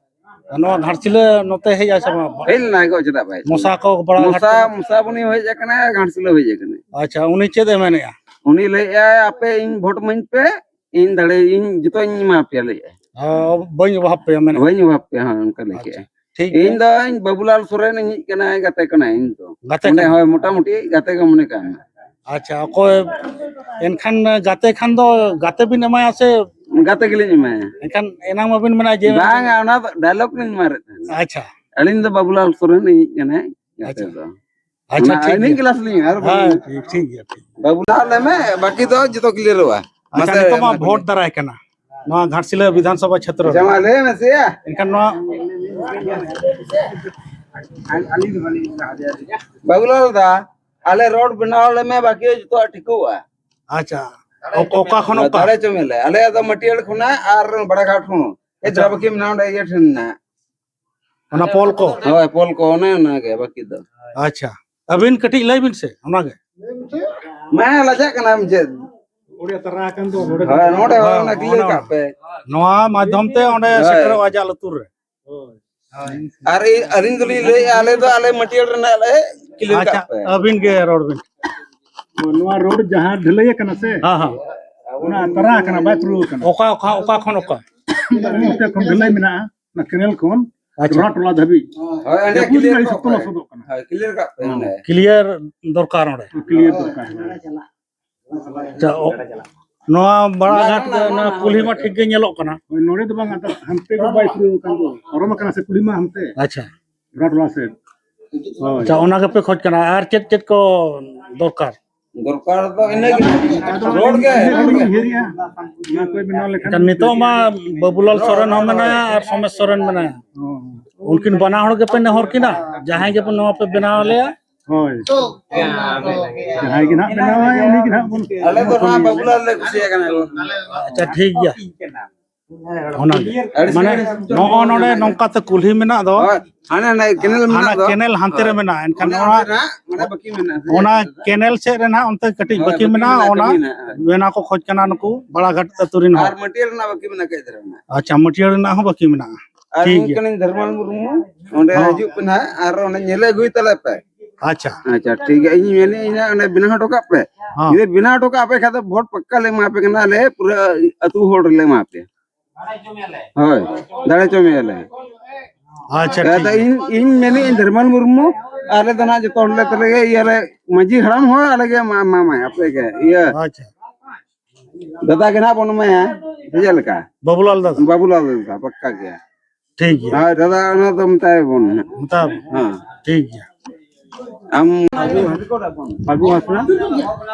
ᱱᱚᱣᱟ ᱜᱷᱟᱴᱥᱤᱞᱟᱹ ᱱᱚᱛᱮ ᱦᱮᱡ ᱟᱭ ᱥᱮ ᱵᱟᱝ? ᱦᱮᱡ ᱞᱮᱱᱟᱭ ᱜᱚ, ᱪᱮᱫᱟᱜ ᱵᱟᱭ ᱦᱤᱡᱩᱜᱼᱟ? ᱢᱚᱥᱟ ᱠᱚ ᱵᱟᱲᱟ ᱢᱚᱥᱟ, ᱜᱷᱟᱴ ᱢᱚᱥᱟ ᱵᱩᱱᱤ ᱦᱮᱡ ᱟᱠᱟᱱᱟᱭ, ᱜᱷᱟᱴᱥᱤᱞᱟᱹ ᱦᱮᱡ ᱟᱠᱟᱱᱟᱭ᱾ ᱟᱪᱪᱷᱟ, ᱩᱱᱤ ᱪᱮᱫ ᱮ ᱢᱮᱱᱮᱫᱼᱟ? ᱩᱱᱤ ᱞᱟᱹᱭᱮᱫᱼᱟᱭ, "ᱟᱯᱮ ᱤᱧ ᱵᱷᱳᱴ ᱤᱢᱟᱹᱧ ᱯᱮ, ᱤᱧ ᱫᱟᱲᱮ, ᱤᱧ ᱡᱚᱛᱚᱧ ᱮᱢᱟ ᱯᱮᱭᱟ", ᱞᱟᱹᱭᱮᱫᱼᱟᱭ᱾ ᱚ, ᱵᱟᱹᱧ ᱚᱵᱷᱟᱵ ᱯᱮᱭᱟ ᱢᱮᱱᱮᱫᱼᱟ᱾ ᱵᱟᱹᱧ ᱚᱵᱷᱟᱵ ᱯᱮᱭᱟ, ᱦᱮᱸ, ᱚᱱᱠᱟ ᱞᱟᱹᱭ ᱟᱪᱪᱷᱟ, ᱠᱮᱫᱼᱟᱭ᱾ ᱴᱷᱤᱠ ᱤᱧ ᱜᱮᱭᱟ᱾ ᱫᱚᱧ ᱵᱟᱹᱵᱩᱞᱟᱞ ᱥᱚᱨᱮᱱ ᱤᱧᱤᱡ ᱠᱟᱱᱟᱭ, ᱜᱟᱛᱮ ᱠᱟᱱᱟᱭ ᱤᱧ ᱫᱚ᱾ ᱜᱟᱛᱮ ᱚᱸᱰᱮ ᱠᱟᱱᱟ? ᱦᱳᱭ, ᱢᱚᱴᱟᱢᱩᱴᱤ ᱜᱟᱛᱮ ᱜᱮ ᱢᱚᱱᱮ ᱠᱟᱜ ᱢᱮ᱾ ᱟᱪᱪᱷᱟ, ᱚᱠᱚᱭ ᱮᱱᱠᱷᱟᱱ ᱜᱟᱛᱮ ᱠᱷᱟᱱ ᱫᱚ ᱜᱟᱛᱮ ᱵᱤᱱ ᱮᱢᱟᱭᱟ ᱥᱮ? ᱜᱟᱛᱮ ᱜᱮᱞᱤᱧ ᱮᱢᱟᱭᱟ᱾ ᱮᱱᱠᱷᱟᱱ ᱮᱱᱟᱝ ᱢᱟᱵᱤᱱ ᱢᱮᱱᱟ ᱡᱮ ᱵᱟᱝᱟ, ᱚᱱᱟ ᱫᱚ dialogue ᱞᱤᱧ ᱢᱟᱨᱮᱫ ᱛᱟᱦᱮᱱᱟ᱾ ᱟᱪᱪᱷᱟ᱾ ᱟᱹᱞᱤᱧ ᱫᱚ ᱵᱟᱵᱩᱞᱟᱞ ᱥᱚᱨᱮᱱ ᱤᱧ ᱠᱟᱱᱟᱭ ᱜᱟᱛᱮ ᱟᱪᱪᱷᱟ᱾ ᱫᱚ᱾ ᱟᱪᱪᱷᱟ, ᱚᱱᱟ ᱴᱷᱤᱠ ᱟᱹᱞᱤᱧ ᱜᱮᱭᱟ᱾ Class ᱞᱤᱧ ᱟᱨ ᱦᱮᱸ, ᱵᱟᱹᱞᱤᱧ ᱴᱷᱤᱠ, ᱴᱷᱤᱠ ᱜᱮᱭᱟ, ᱴᱷᱤᱠ᱾ ᱵᱟᱵᱩᱞᱟᱞ ᱞᱟᱹᱭ ᱢᱮ, ᱵᱟᱹᱠᱤ ᱫᱚ ᱡᱚᱛᱚ clear ᱚᱜᱼᱟ᱾ ᱟᱪᱪᱷᱟ, ᱢᱟᱥᱮ ᱱᱤᱛᱚᱜ ᱢᱟ ᱢᱟ ᱵᱷᱳᱴ ᱠᱩᱞᱤ᱾ ᱫᱟᱨᱟᱭ ᱠᱟᱱᱟ᱾ ᱱᱚᱣᱟ ᱜᱷᱟᱴᱥᱤᱞᱟᱹ ᱵᱤᱫᱷᱟᱱ ᱥᱚᱵᱷᱟ ᱪᱷᱮᱛᱨᱚ ᱟᱪᱪᱷᱟ, ᱨᱮ᱾ ᱢᱟ ᱞᱟᱹᱭ ᱢᱮ ᱥᱮᱭᱟ᱾ ᱮᱱᱠᱷᱟᱱ ᱱᱚᱣᱟ ᱵᱟᱵᱩᱞᱟᱞ ᱫᱟ, ᱟᱞᱮ road ᱵᱮᱱᱟᱣ ᱞᱮ ᱢᱮ, ᱵᱟᱹᱠᱤ ᱡᱚᱛᱚᱣᱟᱜ ᱴᱷᱤᱠᱚᱜᱼᱟ᱾ ᱟᱪᱪᱷᱟ, ᱚᱠ-, ᱚᱠᱟ ᱠᱷᱚᱱ ᱚᱠᱟ? ᱫᱟᱲᱮ ᱪᱚ ᱢᱮᱞᱮ, ᱟᱞᱮᱭᱟᱜ ᱫᱚ ᱢᱟᱹᱴᱤᱭᱟᱹᱲ ᱠᱷᱚᱱᱟᱜ ᱟᱨ ᱵᱟᱲᱟᱜᱷᱟᱴ ᱦᱚᱸ᱾ ᱮ, ᱟᱪᱪᱷᱟ᱾ ᱫᱨᱟ ᱵᱟᱹᱠᱤ ᱢᱮᱱᱟᱜᱼᱟ ᱚᱸᱰᱮ ᱤᱭᱟᱹ ᱴᱷᱮᱱ ᱢᱮᱱᱟᱜᱼᱟ᱾ ᱚᱱᱟ ᱯᱳᱞ ᱠᱚ? ᱦᱳᱭ, ᱯᱳᱞ ᱠᱚ, ᱚᱱᱮ ᱚᱱᱟ ᱜᱮ ᱵᱟᱹᱠᱤ ᱫᱚ᱾ ᱟᱪᱪᱷᱟ, ᱟᱹᱵᱤᱱ ᱠᱟᱹᱴᱤᱡ ᱞᱟᱹᱭ ᱵᱤᱱ ᱥᱮ ᱚᱱᱟ ᱜᱮ᱾ ᱢᱟ, ᱞᱟᱡᱟᱜ ᱠᱟᱱᱟᱢ ᱪᱮᱫ? ᱦᱳᱭ, ᱱᱚᱰᱮ ᱦᱳᱭ, ᱦᱳᱭ, ᱚᱱᱟ clear ᱚᱱᱟ, ᱠᱟᱜ ᱯᱮ᱾ ᱱᱚᱣᱟ ᱢᱟᱫᱽᱫᱷᱚᱢ ᱛᱮ ᱚᱸᱰᱮ ᱦᱳᱭ᱾ ᱥᱮᱴᱮᱨᱚᱜᱼᱟ ᱟᱡᱟᱜ ᱞᱩᱛᱩᱨ ᱨᱮ᱾ ᱟᱨ ᱤ-, ᱟᱹᱞᱤᱧ ᱫᱚᱞᱤᱧ ᱞᱟᱹᱭᱮᱫᱼᱟ, ᱟᱞᱮ ᱫᱚ ᱟᱞᱮ ᱢᱟᱹᱴᱤᱭᱟᱹᱲ ᱨᱮᱱᱟᱜ ᱞᱮ clear ᱟᱪᱪᱷᱟ, ᱠᱟᱜ ᱯᱮ᱾ ᱟᱹᱵᱤᱱ ᱜᱮ ᱨᱚᱲ ᱵᱤᱱ᱾ ᱱᱚᱣᱟ road ᱡᱟᱦᱟᱸ ᱰᱷᱟᱹᱞᱟᱹᱭ ᱟᱠᱟᱱᱟ ᱥᱮ, ᱦᱮᱸ, ᱦᱮᱸ᱾ ᱚᱱᱟ ᱛᱟᱨᱟ ᱟᱠᱟᱱᱟ, ᱵᱟᱭ ᱯᱩᱨᱟᱹᱣ ᱟᱠᱟᱱᱟ᱾ ᱚᱠᱟ, ᱚᱠᱟ, ᱚᱠᱟ ᱠᱷᱚᱱ ᱚᱠᱟ? ᱚᱱᱛᱮ ᱠᱷᱚᱱ ᱰᱷᱟᱹᱞᱟᱹᱭ ᱢᱮᱱᱟᱜᱼᱟ, ᱚᱱᱟ ᱠᱮᱱᱮᱞ ᱠᱷᱚᱱ ᱟᱪᱪᱷᱟ᱾ ᱨᱚᱲᱟ ᱴᱚᱞᱟ ᱫᱷᱟᱹᱵᱤᱡ᱾ ᱦᱳᱭ, ᱚᱸᱰᱮ ᱡᱟᱹᱯᱩᱫ ᱨᱮ ᱠᱞᱤᱭᱟᱨ ᱟᱹᱰᱤ ᱠᱟᱜ ᱥᱚᱠᱛᱚ ᱯᱮ᱾ ᱞᱚᱥᱚᱫᱚᱜ ᱠᱟᱱᱟ᱾ ᱦᱳᱭ, ᱠᱞᱤᱭᱟᱨ ᱠᱟᱜ ᱯᱮ ᱚᱸᱰᱮ᱾ ᱠᱞᱤᱭᱟᱨ ᱫᱚᱨᱠᱟᱨ ᱚᱸᱰᱮ᱾ ᱠᱞᱤᱭᱟᱨ ᱫᱚᱨᱠᱟᱨ᱾ ᱟᱪᱪᱷᱟ, ᱚ-, ᱱᱚᱣᱟ ᱵᱟᱲᱟ ᱜᱷᱟᱴ ᱫᱚ, ᱱᱚᱣᱟ ᱠᱩᱞᱦᱤ ᱢᱟ ᱴᱷᱤᱠ ᱜᱮ ᱧᱮᱞᱚᱜ ᱠᱟᱱᱟ᱾ ᱦᱳᱭ, ᱱᱚᱰᱮ ᱫᱚ ᱵᱟᱝ, ᱟᱫᱚ ᱦᱟᱱᱛᱮ ᱜᱮ ᱵᱟᱭ ᱯᱩᱨᱟᱹᱣ ᱟᱠᱟᱱ ᱫᱚ᱾ ᱯᱟᱨᱚᱢ ᱟᱠᱟᱱᱟ ᱥᱮ ᱠᱩᱞᱦᱤ ᱢᱟ ᱦᱟᱱᱛᱮ᱾ ᱟᱪᱪᱷᱟ᱾ ᱨᱚᱲᱟ ᱴᱚᱞᱟ ᱥᱮᱫ᱾ ᱦᱳᱭ᱾ ᱟᱪᱪᱷᱟ, ᱚᱱᱟ ᱜᱮᱯᱮ ᱠᱷᱚᱡᱽ ᱠᱟᱱᱟ, ᱟᱨ ᱪᱮᱫ ᱪᱮᱫ ᱠᱚ ᱫᱚᱨᱠᱟᱨ? ᱫᱚᱨᱠᱟᱨ ᱫᱚ ᱤᱱᱟᱹ ᱜᱮ, ᱟᱫᱚ ᱨᱚᱲ ᱜᱮ, ᱤᱱᱟᱹ ᱨᱚᱲ ᱜᱮ᱾ ᱜᱮᱞᱤᱧ ᱩᱭᱦᱟᱹᱨᱮᱜᱼᱟ᱾ ᱚᱱᱟ ᱠᱚ ᱵᱮᱱᱟᱣ ᱞᱮᱠᱷᱟᱱ ᱮᱱᱠᱷᱟᱱ ᱱᱤᱛᱚᱜ ᱢᱟ ᱵᱟᱹᱵᱩᱞᱟᱞ ᱥᱚᱨᱮᱱ ᱦᱚᱸ ᱢᱮᱱᱟᱭᱟ ᱟᱨ ᱥᱚᱢᱮᱥ ᱥᱚᱨᱮᱱ ᱢᱮᱱᱟᱭᱟ᱾ ᱦᱚᱸ᱾ ᱩᱱᱠᱤᱱ ᱵᱟᱱᱟ ᱦᱚᱲ ᱜᱮᱯᱮ ᱱᱮᱦᱚᱨ ᱠᱤᱱᱟ, ᱡᱟᱦᱟᱸᱭ ᱜᱮᱯᱮ ᱱᱚᱣᱟ ᱯᱮ ᱵᱮᱱᱟᱣ ᱟᱞᱮᱭᱟ, ᱦᱳᱭ᱾ ᱡᱟᱦᱟᱸᱭ ᱜᱮ ᱱᱟᱦᱟᱜ ᱵᱮᱱᱟᱣᱟᱭ, ᱩᱱᱤ ᱜᱮ ᱱᱟᱦᱟᱜ ᱵᱚᱱ ᱟᱞᱮ ᱫᱚ ᱱᱚᱣᱟ ᱵᱟᱹᱵᱩᱞᱟᱞ ᱞᱮ ᱠᱩᱥᱤᱭᱟᱜ ᱠᱟᱱᱟ ᱜᱚ᱾ ᱟᱪᱪᱷᱟ, ᱴᱷᱤᱠ ᱜᱮᱭᱟ᱾ ᱚᱱᱟ ᱜᱮ᱾ ᱟᱹᱰᱤ ᱢᱟᱱᱮ, ᱥᱤᱵᱤᱞ᱾ ᱱᱚᱜᱼᱚ ᱱᱚᱰᱮ ᱱᱚᱝᱠᱟ ᱛᱮ ᱠᱩᱞᱦᱤ ᱢᱮᱱᱟᱜ ᱫᱚ, ᱦᱳᱭ, ᱦᱟᱱᱮ, ᱦᱟᱱᱮ ᱠᱮᱱᱮᱞ ᱦᱟᱱᱟ ᱢᱮᱱᱟᱜ ᱫᱚ᱾ ᱠᱮᱱᱮᱞ ᱦᱟᱱᱛᱮ ᱨᱮ ᱦᱳᱭ᱾ ᱢᱮᱱᱟᱜᱼᱟ, ᱮᱱᱠᱷᱟᱱ ᱚᱱᱮ ᱚᱱᱟ, ᱚᱸᱰᱮ ᱱᱟᱜ, ᱚᱸᱰᱮ ᱵᱟᱹᱠᱤ ᱢᱮᱱᱟᱜᱼᱟ᱾ ᱚᱱᱟ ᱠᱮᱱᱮᱞ ᱥᱮᱫ ᱨᱮ ᱱᱟᱜ ᱚᱱᱛᱮ ᱠᱟᱹᱴᱤᱡ ᱦᱳᱭ, ᱵᱟᱹᱠᱤ ᱵᱟᱹᱠᱤ ᱢᱮᱱᱟᱜᱼᱟ, ᱢᱮᱱᱟᱜᱼᱟ, ᱚᱱᱟ ᱵᱟᱹᱠᱤ ᱢᱮᱱᱟᱜᱼᱟ᱾ ᱵᱮᱱᱟᱣ ᱠᱚ ᱠᱷᱚᱡᱽ ᱠᱟᱱᱟ ᱱᱩᱠᱩ ᱵᱟᱲᱟᱜᱷᱟᱴ ᱟᱹᱛᱩ ᱨᱮᱱ ᱦᱚᱲ᱾ ᱟᱨ ᱢᱟᱹᱴᱭᱟᱹᱲ ᱨᱮᱱᱟᱜ ᱵᱟᱹᱠᱤ ᱢᱮᱱᱟᱜᱼᱟ ᱠᱟᱹᱡ ᱫᱷᱟᱨᱟ ᱢᱮᱱᱟᱜᱼᱟ᱾ ᱟᱪᱪᱷᱟ, ᱢᱟᱹᱴᱭᱟᱹᱲ ᱨᱮᱱᱟᱜ ᱦᱚᱸ ᱵᱟᱹᱠᱤ ᱢᱮᱱᱟᱜᱼᱟ᱾ ᱟᱨ ᱴᱷᱤᱠ ᱤᱧ ᱜᱮᱭᱟ᱾ ᱠᱟᱹᱱᱟᱹᱧ ᱫᱷᱟᱨᱢᱟᱞ ᱢᱩᱨᱢᱩ, ᱚᱸᱰᱮ ᱦᱚᱸ᱾ ᱦᱤᱡᱩᱜ ᱯᱮ ᱱᱟᱦᱟᱜ, ᱟᱨ ᱚᱸᱰᱮ ᱧᱮᱞᱮ ᱟᱹᱜᱩᱭ ᱛᱟᱞᱮ ᱯᱮ᱾ ᱟᱪᱪᱷᱟ᱾ ᱟᱪᱪᱷᱟ, ᱴᱷᱤᱠ ᱜᱮᱭᱟ, ᱤᱧ ᱢᱮᱱᱮᱫ ᱟᱹᱧ ᱱᱟᱦᱟᱜ, ᱚᱸᱰᱮ ᱵᱮᱱᱟᱣ ᱦᱚᱴᱚ ᱠᱟᱜ ᱯᱮ᱾ ᱦᱚᱸ᱾ ᱡᱩᱫᱤ ᱵᱮᱱᱟᱣ ᱦᱚᱴᱚ ᱠᱟᱜ ᱯᱮ ᱠᱷᱟᱡ ᱫᱚ ᱵᱷᱳᱴ ᱯᱟᱠᱠᱟ ᱞᱮ ᱮᱢᱟ ᱯᱮ ᱠᱟᱱᱟ, ᱟᱞᱮ ᱯᱩᱨᱟᱹ ᱟᱹᱛᱩ ᱦᱚᱲ ᱞᱮ ᱮᱢᱟ ᱯᱮᱭᱟ᱾ ᱦᱳᱭ, ᱫᱟᱲᱮ ᱦᱚᱪᱚ ᱢᱮᱭᱟᱞᱮ᱾ ᱟᱪᱪᱷᱟ, ᱴᱷᱤᱠ ᱟᱫᱚ ᱜᱮᱭᱟ᱾ ᱤᱧ, ᱤᱧ ᱢᱮᱱᱮᱫ ᱟᱹᱧ ᱫᱷᱟᱨᱢᱟᱞ ᱢᱩᱨᱢᱩ, ᱟᱞᱮ ᱫᱚ ᱱᱟᱦᱟᱜ ᱡᱚᱛᱚ ᱦᱚᱲ ᱞᱮ ᱛᱟᱞᱮ ᱜᱮ, ᱤᱭᱟᱹ ᱨᱮ ᱢᱟᱹᱡᱷᱤ ᱦᱟᱲᱟᱢ ᱦᱚᱸ ᱟᱞᱮ ᱜᱮ ᱮᱢᱟ-, ᱮᱢᱟᱢᱟᱭ ᱟᱯᱮ ᱜᱮ, ᱤᱭᱟᱹ᱾ ᱟᱪᱪᱷᱟ᱾ ᱫᱟᱫᱟ ᱜᱮ ᱱᱟᱦᱟᱜ ᱵᱚᱱ ᱮᱢᱟᱭᱟ, ᱥᱮ ᱪᱮᱫ ᱞᱮᱠᱟ? ᱵᱟᱵᱩᱞᱟᱞ ᱫᱟᱫᱟ᱾ ᱵᱟᱵᱩᱞᱟᱞ ᱫᱟᱫᱟ, ᱯᱟᱠᱠᱟ ᱜᱮᱭᱟ᱾ ᱴᱷᱤᱠ ᱜᱮᱭᱟ᱾ ᱦᱳᱭ, ᱫᱟᱫᱟ, ᱚᱱᱟ ᱫᱚ ᱢᱮᱛᱟᱭ ᱵᱚᱱ ᱱᱟᱦᱟᱜ᱾ ᱢᱮᱛᱟᱭ ᱵᱚᱱ᱾ ᱦᱮᱸ᱾ ᱴᱷᱤᱠ ᱜᱮᱭᱟ᱾ ᱟᱢ ᱯᱷᱟᱹᱜᱩ ᱦᱟᱸᱥᱫᱟ?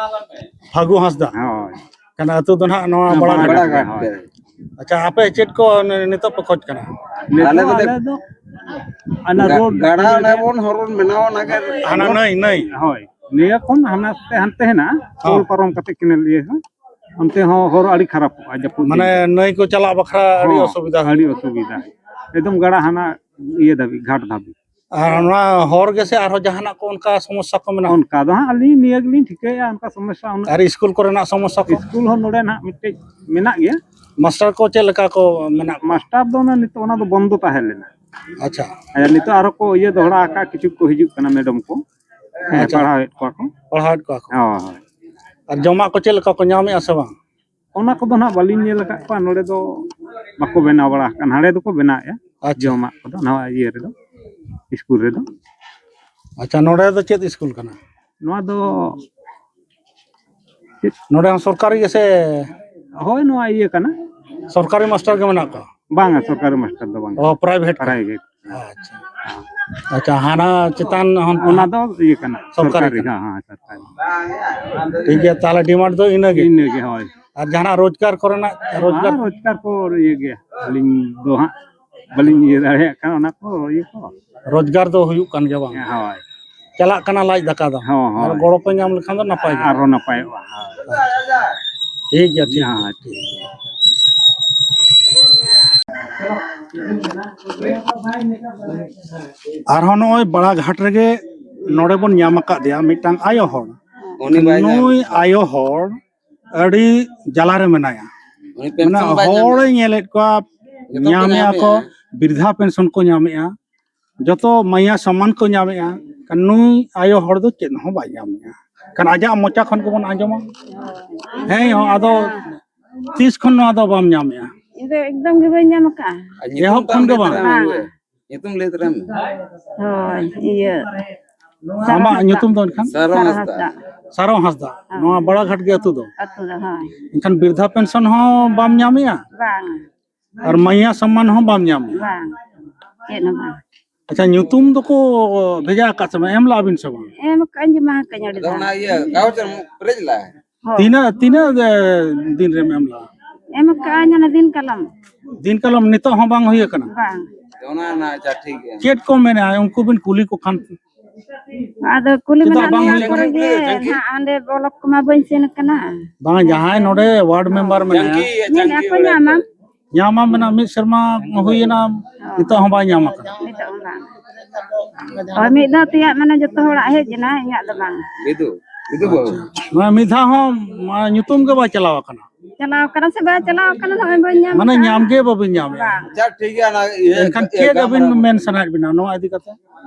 ᱯᱷᱟᱹᱜᱩ ᱦᱟᱸᱥᱫᱟ? ᱦᱳᱭ᱾ ᱠᱟᱱᱟ ᱟᱹᱛᱩ ᱫᱚ ᱱᱟᱦᱟᱜ ᱱᱚᱣᱟ ᱦᱮᱸ, ᱵᱟᱲᱟ ᱵᱟᱲᱟ ᱜᱷᱟᱴ᱾ ᱜᱷᱟᱴ, ᱦᱳᱭ᱾ ᱟᱪᱪᱷᱟ, ᱟᱯᱮ ᱪᱮᱫ ᱠᱚ ᱱᱤ-, ᱱᱤᱛᱚᱜ ᱯᱮ ᱠᱷᱚᱡᱽ ᱠᱟᱱᱟ? ᱱᱤᱛᱚᱜ ᱟᱞᱮ ᱫᱚ ᱟᱞᱮ ᱫᱚ ᱚᱱᱟ ᱜᱟ-, ᱨᱳᱰ ᱜᱟᱰᱟ ᱤᱭᱟᱹ ᱚᱱᱟ ᱨᱮ ᱵᱚᱱ ᱦᱚᱨ ᱵᱚᱱ ᱵᱮᱱᱟᱣᱟ, ᱚᱱᱟ ᱜᱮ᱾ ᱦᱟᱱᱟ ᱱᱟᱹᱭ, ᱱᱟᱹᱭ? ᱦᱳᱭ, ᱱᱤᱭᱟᱹ ᱠᱷᱚᱱ ᱦᱟᱱᱟ ᱛᱮ ᱦᱟᱱᱛᱮ ᱦᱮᱱᱟᱜᱼᱟ, ᱦᱚᱸ᱾ ᱯᱳᱞ ᱯᱟᱨᱚᱢ ᱠᱟᱛᱮ ᱠᱮᱱᱮᱞ ᱤᱭᱟᱹ ᱦᱚᱸ, ᱚᱱᱛᱮ ᱦᱚᱸ ᱦᱚᱨ ᱟᱹᱰᱤ ᱠᱷᱟᱨᱟᱯᱚᱜᱼᱟ ᱡᱟᱹᱯᱩᱫ ᱢᱟᱱᱮ ᱫᱤᱱ᱾ ᱱᱟᱹᱭ ᱠᱚ ᱪᱟᱞᱟᱜ ᱵᱟᱠᱷᱨᱟ ᱟᱹᱰᱤ ᱦᱚᱸ, ᱚᱥᱩᱵᱤᱫᱷᱟ ᱟᱹᱰᱤ ᱦᱩᱭᱩᱜᱼᱟ᱾ ᱚᱥᱩᱵᱤᱫᱷᱟ, ᱮᱠᱫᱚᱢ ᱜᱟᱰᱟ ᱦᱟᱱᱟ ᱤᱭᱟᱹ ᱫᱷᱟᱹᱵᱤᱡ, ᱜᱷᱟᱴ ᱫᱷᱟᱹᱵᱤᱡ᱾ ᱟᱨ ᱱᱚᱣᱟ ᱦᱚᱨ ᱜᱮᱥᱮ ᱟᱨᱦᱚᱸ ᱡᱟᱦᱟᱱᱟᱜ ᱠᱚ ᱚᱱᱠᱟ ᱥᱚᱢᱚᱥᱥᱟ ᱠᱚ ᱢᱮᱱᱟᱜᱼᱟ? ᱚᱱᱠᱟ ᱫᱚ ᱦᱟᱸᱜ ᱟᱹᱞᱤᱧ ᱱᱤᱭᱟᱹ ᱜᱮᱞᱤᱧ ᱴᱷᱤᱠᱟᱹᱭᱮᱫᱼᱟ, ᱚᱱᱠᱟ ᱥᱚᱢᱚᱥᱥᱟ ᱩᱱᱟᱹᱜ᱾ ᱟᱨ ᱤᱥᱠᱩᱞ ᱠᱚᱨᱮᱱᱟᱜ ᱥᱚᱢᱚᱥᱥᱟ ᱠᱚ? ᱤᱥᱠᱩᱞ ᱦᱚᱸ ᱱᱚᱰᱮ ᱱᱟᱦᱟᱜ ᱢᱤᱫᱴᱮᱡ ᱢᱮᱱᱟᱜ ᱜᱮᱭᱟ᱾ ᱢᱟᱥᱴᱟᱨ ᱠᱚ ᱪᱮᱫ ᱞᱮᱠᱟ ᱠᱚ ᱢᱮᱱᱟᱜ ᱠᱚᱣᱟ? ᱢᱟᱥᱴᱟᱨ ᱫᱚ ᱚᱱᱟ ᱱᱤᱛᱚᱜ ᱚᱱᱟ ᱫᱚ ᱵᱚᱱᱫᱚ ᱛᱟᱦᱮᱸ ᱞᱮᱱᱟ᱾ ᱟᱪᱪᱷᱟ᱾ ᱟᱨ ᱱᱤᱛᱚᱜ ᱟᱨᱚ ᱠᱚ ᱤᱭᱟᱹ ᱫᱚᱦᱲᱟ ᱟᱠᱟᱫ, ᱠᱤᱪᱷᱩ ᱠᱚ ᱦᱤᱡᱩᱜ ᱠᱟᱱᱟ ᱢᱮᱰᱟᱢ ᱠᱚ᱾ ᱦᱮᱸ, ᱟᱪᱪᱷᱟ᱾ ᱯᱟᱲᱦᱟᱣᱮᱫ ᱠᱚᱣᱟ ᱠᱚ᱾ ᱯᱟᱲᱦᱟᱣᱮᱫ ᱠᱚᱣᱟ ᱠᱚ᱾ ᱦᱳᱭ, ᱦᱳᱭ᱾ ᱟᱨ ᱡᱚᱢᱟᱜ ᱠᱚ ᱪᱮᱫ ᱞᱮᱠᱟ ᱠᱚ ᱧᱟᱢᱮᱫᱼᱟ ᱥᱮ ᱵᱟᱝ? ᱚᱱᱟ ᱠᱚᱫᱚ ᱱᱟᱦᱟᱜ ᱵᱟᱹᱞᱤᱧ ᱧᱮᱞ ᱟᱠᱟᱫ ᱠᱚᱣᱟ, ᱱᱚᱰᱮ ᱫᱚ ᱵᱟᱠᱚ ᱵᱮᱱᱟᱣ ᱵᱟᱲᱟ ᱟᱠᱟᱫᱼᱟ᱾ ᱱᱟᱰᱮ ᱫᱚᱠᱚ ᱵᱮᱱᱟᱣᱮᱫᱼᱟ᱾ ᱟᱪᱪᱷᱟ᱾ ᱡᱚᱢᱟᱜ ᱠᱚᱫᱚ ᱱᱚᱣᱟ ᱤᱭᱟᱹ ᱨᱮᱫᱚ, ᱥᱠᱩᱞ ᱨᱮᱫᱚ᱾ ᱟᱪᱪᱷᱟ, ᱱᱚᱰᱮ ᱫᱚ ᱪᱮᱫ ᱥᱠᱩᱞ ᱠᱟᱱᱟ? ᱱᱚᱣᱟ ᱫᱚ ᱪᱮᱫ? ᱱᱚᱰᱮ ᱦᱚᱸ ᱥᱚᱨᱠᱟᱨᱤ ᱜᱮᱥᱮ? ᱦᱳᱭ, ᱱᱚᱣᱟ ᱤᱭᱟᱹ ᱠᱟᱱᱟ᱾ ᱥᱚᱨᱠᱟᱨᱤ ᱢᱟᱥᱴᱟᱨ ᱜᱮ ᱢᱮᱱᱟᱜ ᱠᱚᱣᱟ? ᱵᱟᱝᱟ, ᱥᱚᱨᱠᱟᱨᱤ ᱢᱟᱥᱴᱟᱨ ᱫᱚ ᱵᱟᱝ᱾ ᱚ, ᱯᱨᱟᱭᱵᱷᱮᱴ ᱠᱟᱱᱟ? ᱯᱨᱟᱭᱵᱷᱮᱴ᱾ ᱟᱪᱪᱷᱟ᱾ ᱟᱪᱪᱷᱟ, ᱦᱟᱱᱟ ᱪᱮᱛᱟᱱ ᱦᱚᱸ ᱚᱱᱟ ᱫᱚ ᱤᱭᱟᱹ ᱠᱟᱱᱟ, ᱥᱚᱨᱠᱟᱨᱤ ᱥᱚᱨᱠᱟᱨᱤ ᱠᱟᱱᱟ᱾ ᱦᱮᱸ, ᱦᱮᱸ, ᱥᱚᱨᱠᱟᱨᱤ᱾ ᱴᱷᱤᱠ ᱜᱮᱭᱟ, ᱛᱟᱦᱚᱞᱮ ᱰᱤᱢᱟᱱᱰ ᱫᱚ ᱤᱱᱟᱹᱜᱮ᱾ ᱤᱱᱟᱹᱜᱮ, ᱦᱳᱭ᱾ ᱟᱨ ᱡᱟᱦᱟᱱᱟᱜ ᱨᱳᱡᱽᱜᱟᱨ ᱠᱚᱨᱮᱱᱟᱜ, ᱨᱳᱡᱽᱜᱟᱨ? ᱦᱮᱸ, ᱨᱳᱡᱽᱜᱟᱨ ᱠᱚ ᱤᱭᱟᱹ ᱜᱮᱭᱟ, ᱟᱹᱞᱤᱧ ᱫᱚ ᱦᱟᱸᱜ ᱵᱟᱹᱞᱤᱧ ᱤᱭᱟᱹ ᱫᱟᱲᱮᱭᱟᱜ ᱠᱟᱱᱟ ᱚᱱᱟ ᱠᱚ ᱤᱭᱟᱹ ᱠᱚ᱾ ᱨᱳᱡᱽᱜᱟᱨ ᱫᱚ ᱦᱩᱭᱩᱜ ᱠᱟᱱ ᱜᱮᱭᱟ ᱵᱟᱝ? ᱦᱮᱸ, ᱦᱳᱭ᱾ ᱪᱟᱞᱟᱜ ᱠᱟᱱᱟ ᱞᱟᱡ ᱫᱟᱠᱟ ᱫᱚ᱾ ᱦᱚᱸ, ᱦᱚᱸ᱾ ᱟᱨ ᱜᱚᱲᱚ ᱯᱮ ᱧᱟᱢ ᱞᱮᱠᱷᱟᱱ ᱫᱚ ᱱᱟᱯᱟᱭ ᱜᱮ᱾ ᱟᱨᱦᱚᱸ ᱱᱟᱯᱟᱭᱚᱜᱼᱟ᱾ ᱦᱳᱭ᱾ ᱴᱷᱤᱠ ᱜᱮᱭᱟ, ᱴᱷᱤᱠ ᱜᱮᱭᱟ᱾ ᱦᱮᱸ, ᱴᱷᱤᱠ ᱜᱮᱭᱟ᱾ ᱟᱨᱦᱚᱸ ᱱᱚᱜᱼᱚᱭ ᱵᱟᱲᱟᱜᱷᱟᱴ ᱨᱮᱜᱮ ᱱᱚᱰᱮ ᱵᱚᱱ ᱧᱟᱢ ᱟᱠᱟᱫᱮᱭᱟ ᱢᱤᱫᱴᱟᱝ ᱟᱭᱳ ᱦᱚᱲ᱾ ᱩᱱᱤ ᱵᱟᱭ ᱧᱟᱢ ᱱᱩᱭ ᱟᱭᱳ ᱦᱚᱲ ᱟᱹᱰᱤ ᱡᱟᱞᱟ ᱨᱮ ᱢᱮᱱᱟᱭᱟ᱾ ᱩᱱᱤ ᱢᱟᱱᱮ ᱯᱮᱱᱥᱚᱱ ᱵᱟᱭ ᱦᱚᱲᱮ ᱧᱟᱢᱮᱫᱼᱟ᱾ ᱧᱮᱞᱮᱫ ᱠᱚᱣᱟ, ᱡᱚᱛᱚ ᱠᱚ ᱧᱟᱢᱮᱜᱼᱟ ᱠᱚ, ᱧᱟᱢᱮᱜᱼᱟ᱾ ᱵᱤᱨᱫᱷᱟ ᱯᱮᱱᱥᱚᱱ ᱠᱚ ᱧᱟᱢᱮᱜᱼᱟ, ᱡᱚᱛᱚ ᱢᱟᱭᱟ ᱥᱚᱢᱢᱟᱱ ᱠᱚ ᱧᱟᱢᱮᱜᱼᱟ᱾ ᱱᱩᱭ ᱟᱭᱳ ᱦᱚᱲ ᱫᱚ ᱪᱮᱫ ᱦᱚᱸ ᱵᱟᱭ ᱧᱟᱢᱮᱜᱼᱟ᱾ ᱠᱷᱟᱱ ᱟᱡᱟᱜ ᱢᱚᱪᱟ ᱠᱷᱚᱱ ᱜᱮᱵᱚᱱ ᱟᱸᱡᱚᱢᱟ᱾ ᱦᱮᱸ, ᱟᱫᱚ ᱛᱤᱥ ᱠᱷᱚᱱ ᱱᱚᱣᱟ ᱫᱚ ᱵᱟᱢ ᱧᱟᱢᱮᱜᱼᱟ? ᱤᱧ ᱫᱚ ᱮᱠᱫᱚᱢ ᱜᱮ ᱵᱟᱹᱧ ᱧᱟᱢ ᱟᱠᱟᱫᱼᱟ᱾ ᱟᱨ ᱧᱩᱛᱩᱢ ᱮᱦᱚᱵ ᱛᱟᱢ ᱠᱷᱚᱱ ᱜᱮ ᱞᱟᱹᱭ ᱵᱟᱝ? ᱛᱟᱞᱟᱝ ᱢᱮ᱾ ᱵᱟᱝ᱾ ᱧᱩᱛᱩᱢ ᱞᱟᱹᱭ ᱛᱟᱞᱟᱝ ᱢᱮ᱾ ᱦᱳᱭ, ᱤᱭᱟᱹ, ᱥᱟᱨᱚ ᱟᱢᱟᱜ ᱦᱟᱸᱥᱫᱟ᱾ ᱧᱩᱛᱩᱢ ᱫᱚ ᱮᱱᱠᱷᱟᱱ? ᱥᱟᱨᱚ ᱥᱟᱨᱚ ᱦᱟᱸᱥᱫᱟ᱾ ᱦᱟᱸᱥᱫᱟ᱾ ᱦᱳᱭ᱾ ᱱᱚᱣᱟ ᱵᱟᱲᱟᱜᱷᱟᱴ ᱜᱮ ᱟᱹᱛᱩ ᱫᱚ? ᱟᱹᱛᱩ ᱫᱚ, ᱦᱳᱭ᱾ ᱮᱱᱠᱷᱟᱱ ᱵᱤᱨᱫᱷᱟ ᱯᱮᱱᱥᱚᱱ ᱦᱚᱸ ᱵᱟᱢ ᱧᱟᱢᱮᱜᱼᱟ? ᱵᱟᱝ᱾ ᱟᱨ ᱢᱟᱭᱭᱟ ᱥᱚᱢᱢᱟᱱ ᱦᱚᱸ ᱵᱟᱢ ᱧᱟᱢᱮᱜᱼᱟ? ᱵᱟᱝ, ᱪᱮᱫ ᱦᱚᱸ ᱵᱟᱝ᱾ ᱟᱪᱪᱷᱟ, ᱧᱩᱛᱩᱢ ᱫᱚᱠᱚ ᱵᱷᱮᱡᱟ ᱟᱠᱟᱫ ᱥᱮ ᱵᱟᱝ? ᱮᱢ ᱞᱟᱜ ᱵᱤᱱ ᱥᱮ ᱵᱟᱝ? ᱮᱢ ᱟᱠᱟᱫ ᱟᱹᱧ, ᱡᱚᱢᱟ ᱟᱠᱟᱫ ᱟᱹᱧ ᱟᱹᱰᱤ ᱟᱫᱚ ᱫᱷᱟᱣ᱾ ᱚᱱᱟ ᱤᱭᱟᱹ ᱠᱟᱜᱚᱡᱽ ᱮᱢ ᱯᱮᱨᱮᱡ ᱞᱮᱫᱟ? ᱦᱳᱭ᱾ ᱛᱤᱱᱟᱹᱜ, ᱛᱤᱱᱟᱹᱜ, ᱮ, ᱫᱤᱱ ᱨᱮᱢ ᱮᱢ ᱞᱟᱜᱼᱟ? ᱮᱢ ᱟᱠᱟᱫ ᱟᱹᱧ ᱚᱱᱟ ᱫᱤᱱ ᱠᱟᱞᱚᱢ᱾ ᱫᱤᱱ ᱠᱟᱞᱚᱢ ᱱᱤᱛᱚᱜ ᱦᱚᱸ ᱵᱟᱝ ᱦᱩᱭ ᱟᱠᱟᱱᱟ? ᱵᱟᱝ᱾ ᱚᱱᱟ, ᱚᱱᱟ, ᱟᱪᱪᱷᱟ, ᱴᱷᱤᱠ ᱜᱮᱭᱟ᱾ ᱪᱮᱫ ᱠᱚ ᱢᱮᱱᱟ ᱩᱱᱠᱩ ᱵᱤᱱ ᱠᱩᱞᱤ ᱠᱚ ᱠᱷᱟᱱ? ᱟᱫᱚ ᱠᱩᱞᱤ ᱪᱮᱫᱟᱜ ᱢᱮᱱᱟᱜ ᱵᱟᱝ ᱞᱤᱧᱟ ᱦᱩᱭ ᱯᱚᱨᱮ ᱟᱠᱟᱱᱟ? ᱜᱮ, ᱱᱟᱦᱟᱜ ᱚᱸᱰᱮ ᱵᱞᱚᱠ ᱠᱚᱢᱟ ᱵᱟᱹᱧ ᱥᱮᱱ ᱟᱠᱟᱱᱟ᱾ ᱵᱟᱝ, ᱡᱟᱦᱟᱸᱭ ᱱᱚᱰᱮ ᱣᱟᱨᱰ ᱢᱮᱢᱵᱟᱨ ᱢᱮᱱᱟᱭᱟ᱾ ᱪᱟᱝᱠᱤ, ᱢᱮᱱᱮᱫᱼᱟ ᱪᱟᱝᱠᱤ ᱠᱚ ᱵᱟᱲᱟᱭ ᱧᱟᱢᱟᱢ᱾ ᱯᱮ᱾ ᱧᱟᱢᱟᱢ ᱢᱮᱱᱟᱜ ᱢᱤᱫ ᱥᱮᱨᱢᱟ ᱦᱩᱭᱮᱱᱟ, ᱱᱤᱛᱚᱜ ᱦᱚᱸ ᱵᱟᱭ ᱧᱟᱢ ᱟᱠᱟᱫᱟ᱾ ᱱᱤᱛᱚᱜ ᱦᱚᱸ ᱵᱟᱝ᱾ ᱦᱳᱭ, ᱢᱤᱫ ᱫᱷᱟᱣ ᱛᱮᱭᱟᱜ ᱢᱟᱱᱮ ᱡᱚᱛᱚ ᱦᱚᱲᱟᱜ ᱦᱮᱡ ᱮᱱᱟ, ᱤᱧᱟᱹᱜ ᱫᱚ ᱵᱟᱝ᱾ ᱵᱤᱫᱩ, ᱵᱤᱫᱩ ᱵᱟᱹᱵᱩ᱾ ᱟᱪᱪᱷᱟ᱾ ᱱᱚᱣᱟ ᱢᱤᱫ ᱫᱷᱟᱣ ᱦᱚᱸ, ᱢᱟ, ᱧᱩᱛᱩᱢ ᱜᱮ ᱵᱟᱭ ᱪᱟᱞᱟᱣ ᱟᱠᱟᱱᱟ᱾ ᱪᱟᱞᱟᱣ ᱟᱠᱟᱱᱟ ᱥᱮ ᱵᱟᱭ ᱪᱟᱞᱟᱣ ᱟᱠᱟᱱᱟ, ᱱᱚᱜᱼᱚᱭ ᱵᱟᱹᱧ ᱧᱟᱢ ᱢᱟᱱᱮ ᱟᱠᱟᱫᱼᱟ᱾ ᱧᱟᱢ ᱜᱮ ᱵᱟᱵᱤᱱ ᱧᱟᱢᱮᱫᱼᱟ᱾ ᱵᱟᱝ᱾ ᱟᱪᱪᱷᱟ, ᱴᱷᱤᱠ ᱜᱮᱭᱟ, ᱚᱱᱟ ᱤᱭᱟᱹ ᱮᱱᱠᱷᱟᱱ ᱪᱮᱫ ᱜᱟᱞᱢᱟᱨᱟᱣ ᱟᱹᱵᱤᱱ ᱢᱮᱱ ᱥᱟᱱᱟᱭᱮᱫ ᱵᱤᱱᱟ ᱱᱚᱣᱟ ᱤᱫᱤ ᱠᱟᱛᱮ?